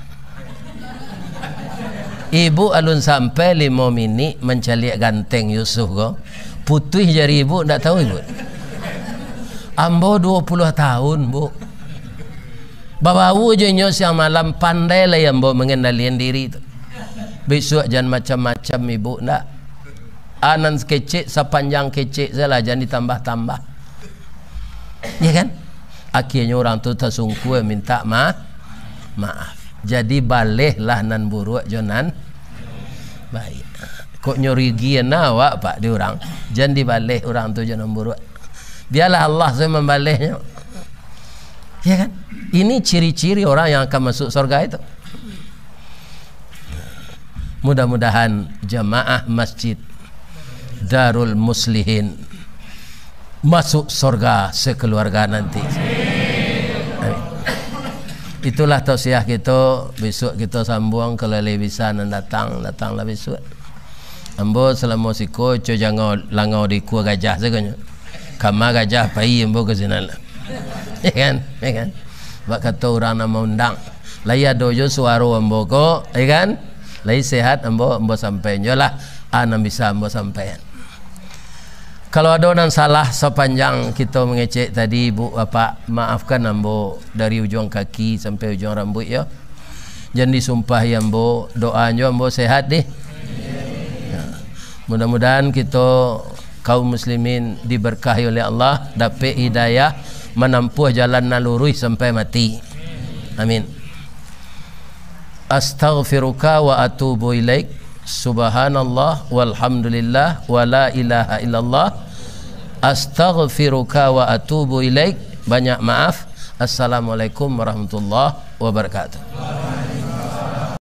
Ibu alun sampai limo minik mancaliak ganteng Yusuf ko, putuih jari ibu, ndak tahu ibu. Ambo duo puluah tahun, Bu. Babau jo inyo siang malam, pandai lai ambo mangendalian diri tu. Bisuak jan macam-macam ibu, ndak. Anan kecek, sapanjang kecek sajolah, jan ditambah-tambah. Ya kan? Akhirnyo urang tu tasungkua minta ma-, maaf. Jadi, balehlah nan buruak jo nan baik. Kok nyo rugi na awak, Pak, di urang? Jan dibaleh urang tu jo nan buruak. Bialah Allah sajo mambalehnyo. Ya kan? Ini ciri-ciri orang yang akan masuk surga itu. Mudah-mudahan jamaah Masjid Darul Muslihin masuk surga sekeluarga nanti. Amin. Itulah tausiah kito, bisuak kito sambuang, kalau lai bisa nan datang, datanglah bisuak. Ambo salamo siko, co jangau langau di ikua gajah sagonyo. Kama gajah pai ambo ka sinan lah. Ya kan? Ya kan? Bak kato urang nan maundang. Lai ado jo suaro ambo ko, ya kan? Lai sehat ambo, ambo sampaian jo lah. Ah, nan bisa ambo sampaian. Kalau ado nan salah sapanjang kito mangecek tadi, Ibu, Bapak, maafkan ambo dari ujuang kaki sampai ujuang rambuik, yo. Jan disumpahi ambo, doa nyo ambo sehat deh. Ya. Mudah-mudahan kito kaum muslimin diberkahi oleh Allah, dapek hidayah, manampuah jalan nan luruih sampai mati. Amin. Astaghfiruka wa atubu ilaik. Subhanallah walhamdulillah wa la ilaha illallah. Astaghfiruka wa atubu ilaik. Banyak maaf. Assalamualaikum warahmatullahi wabarakatuh.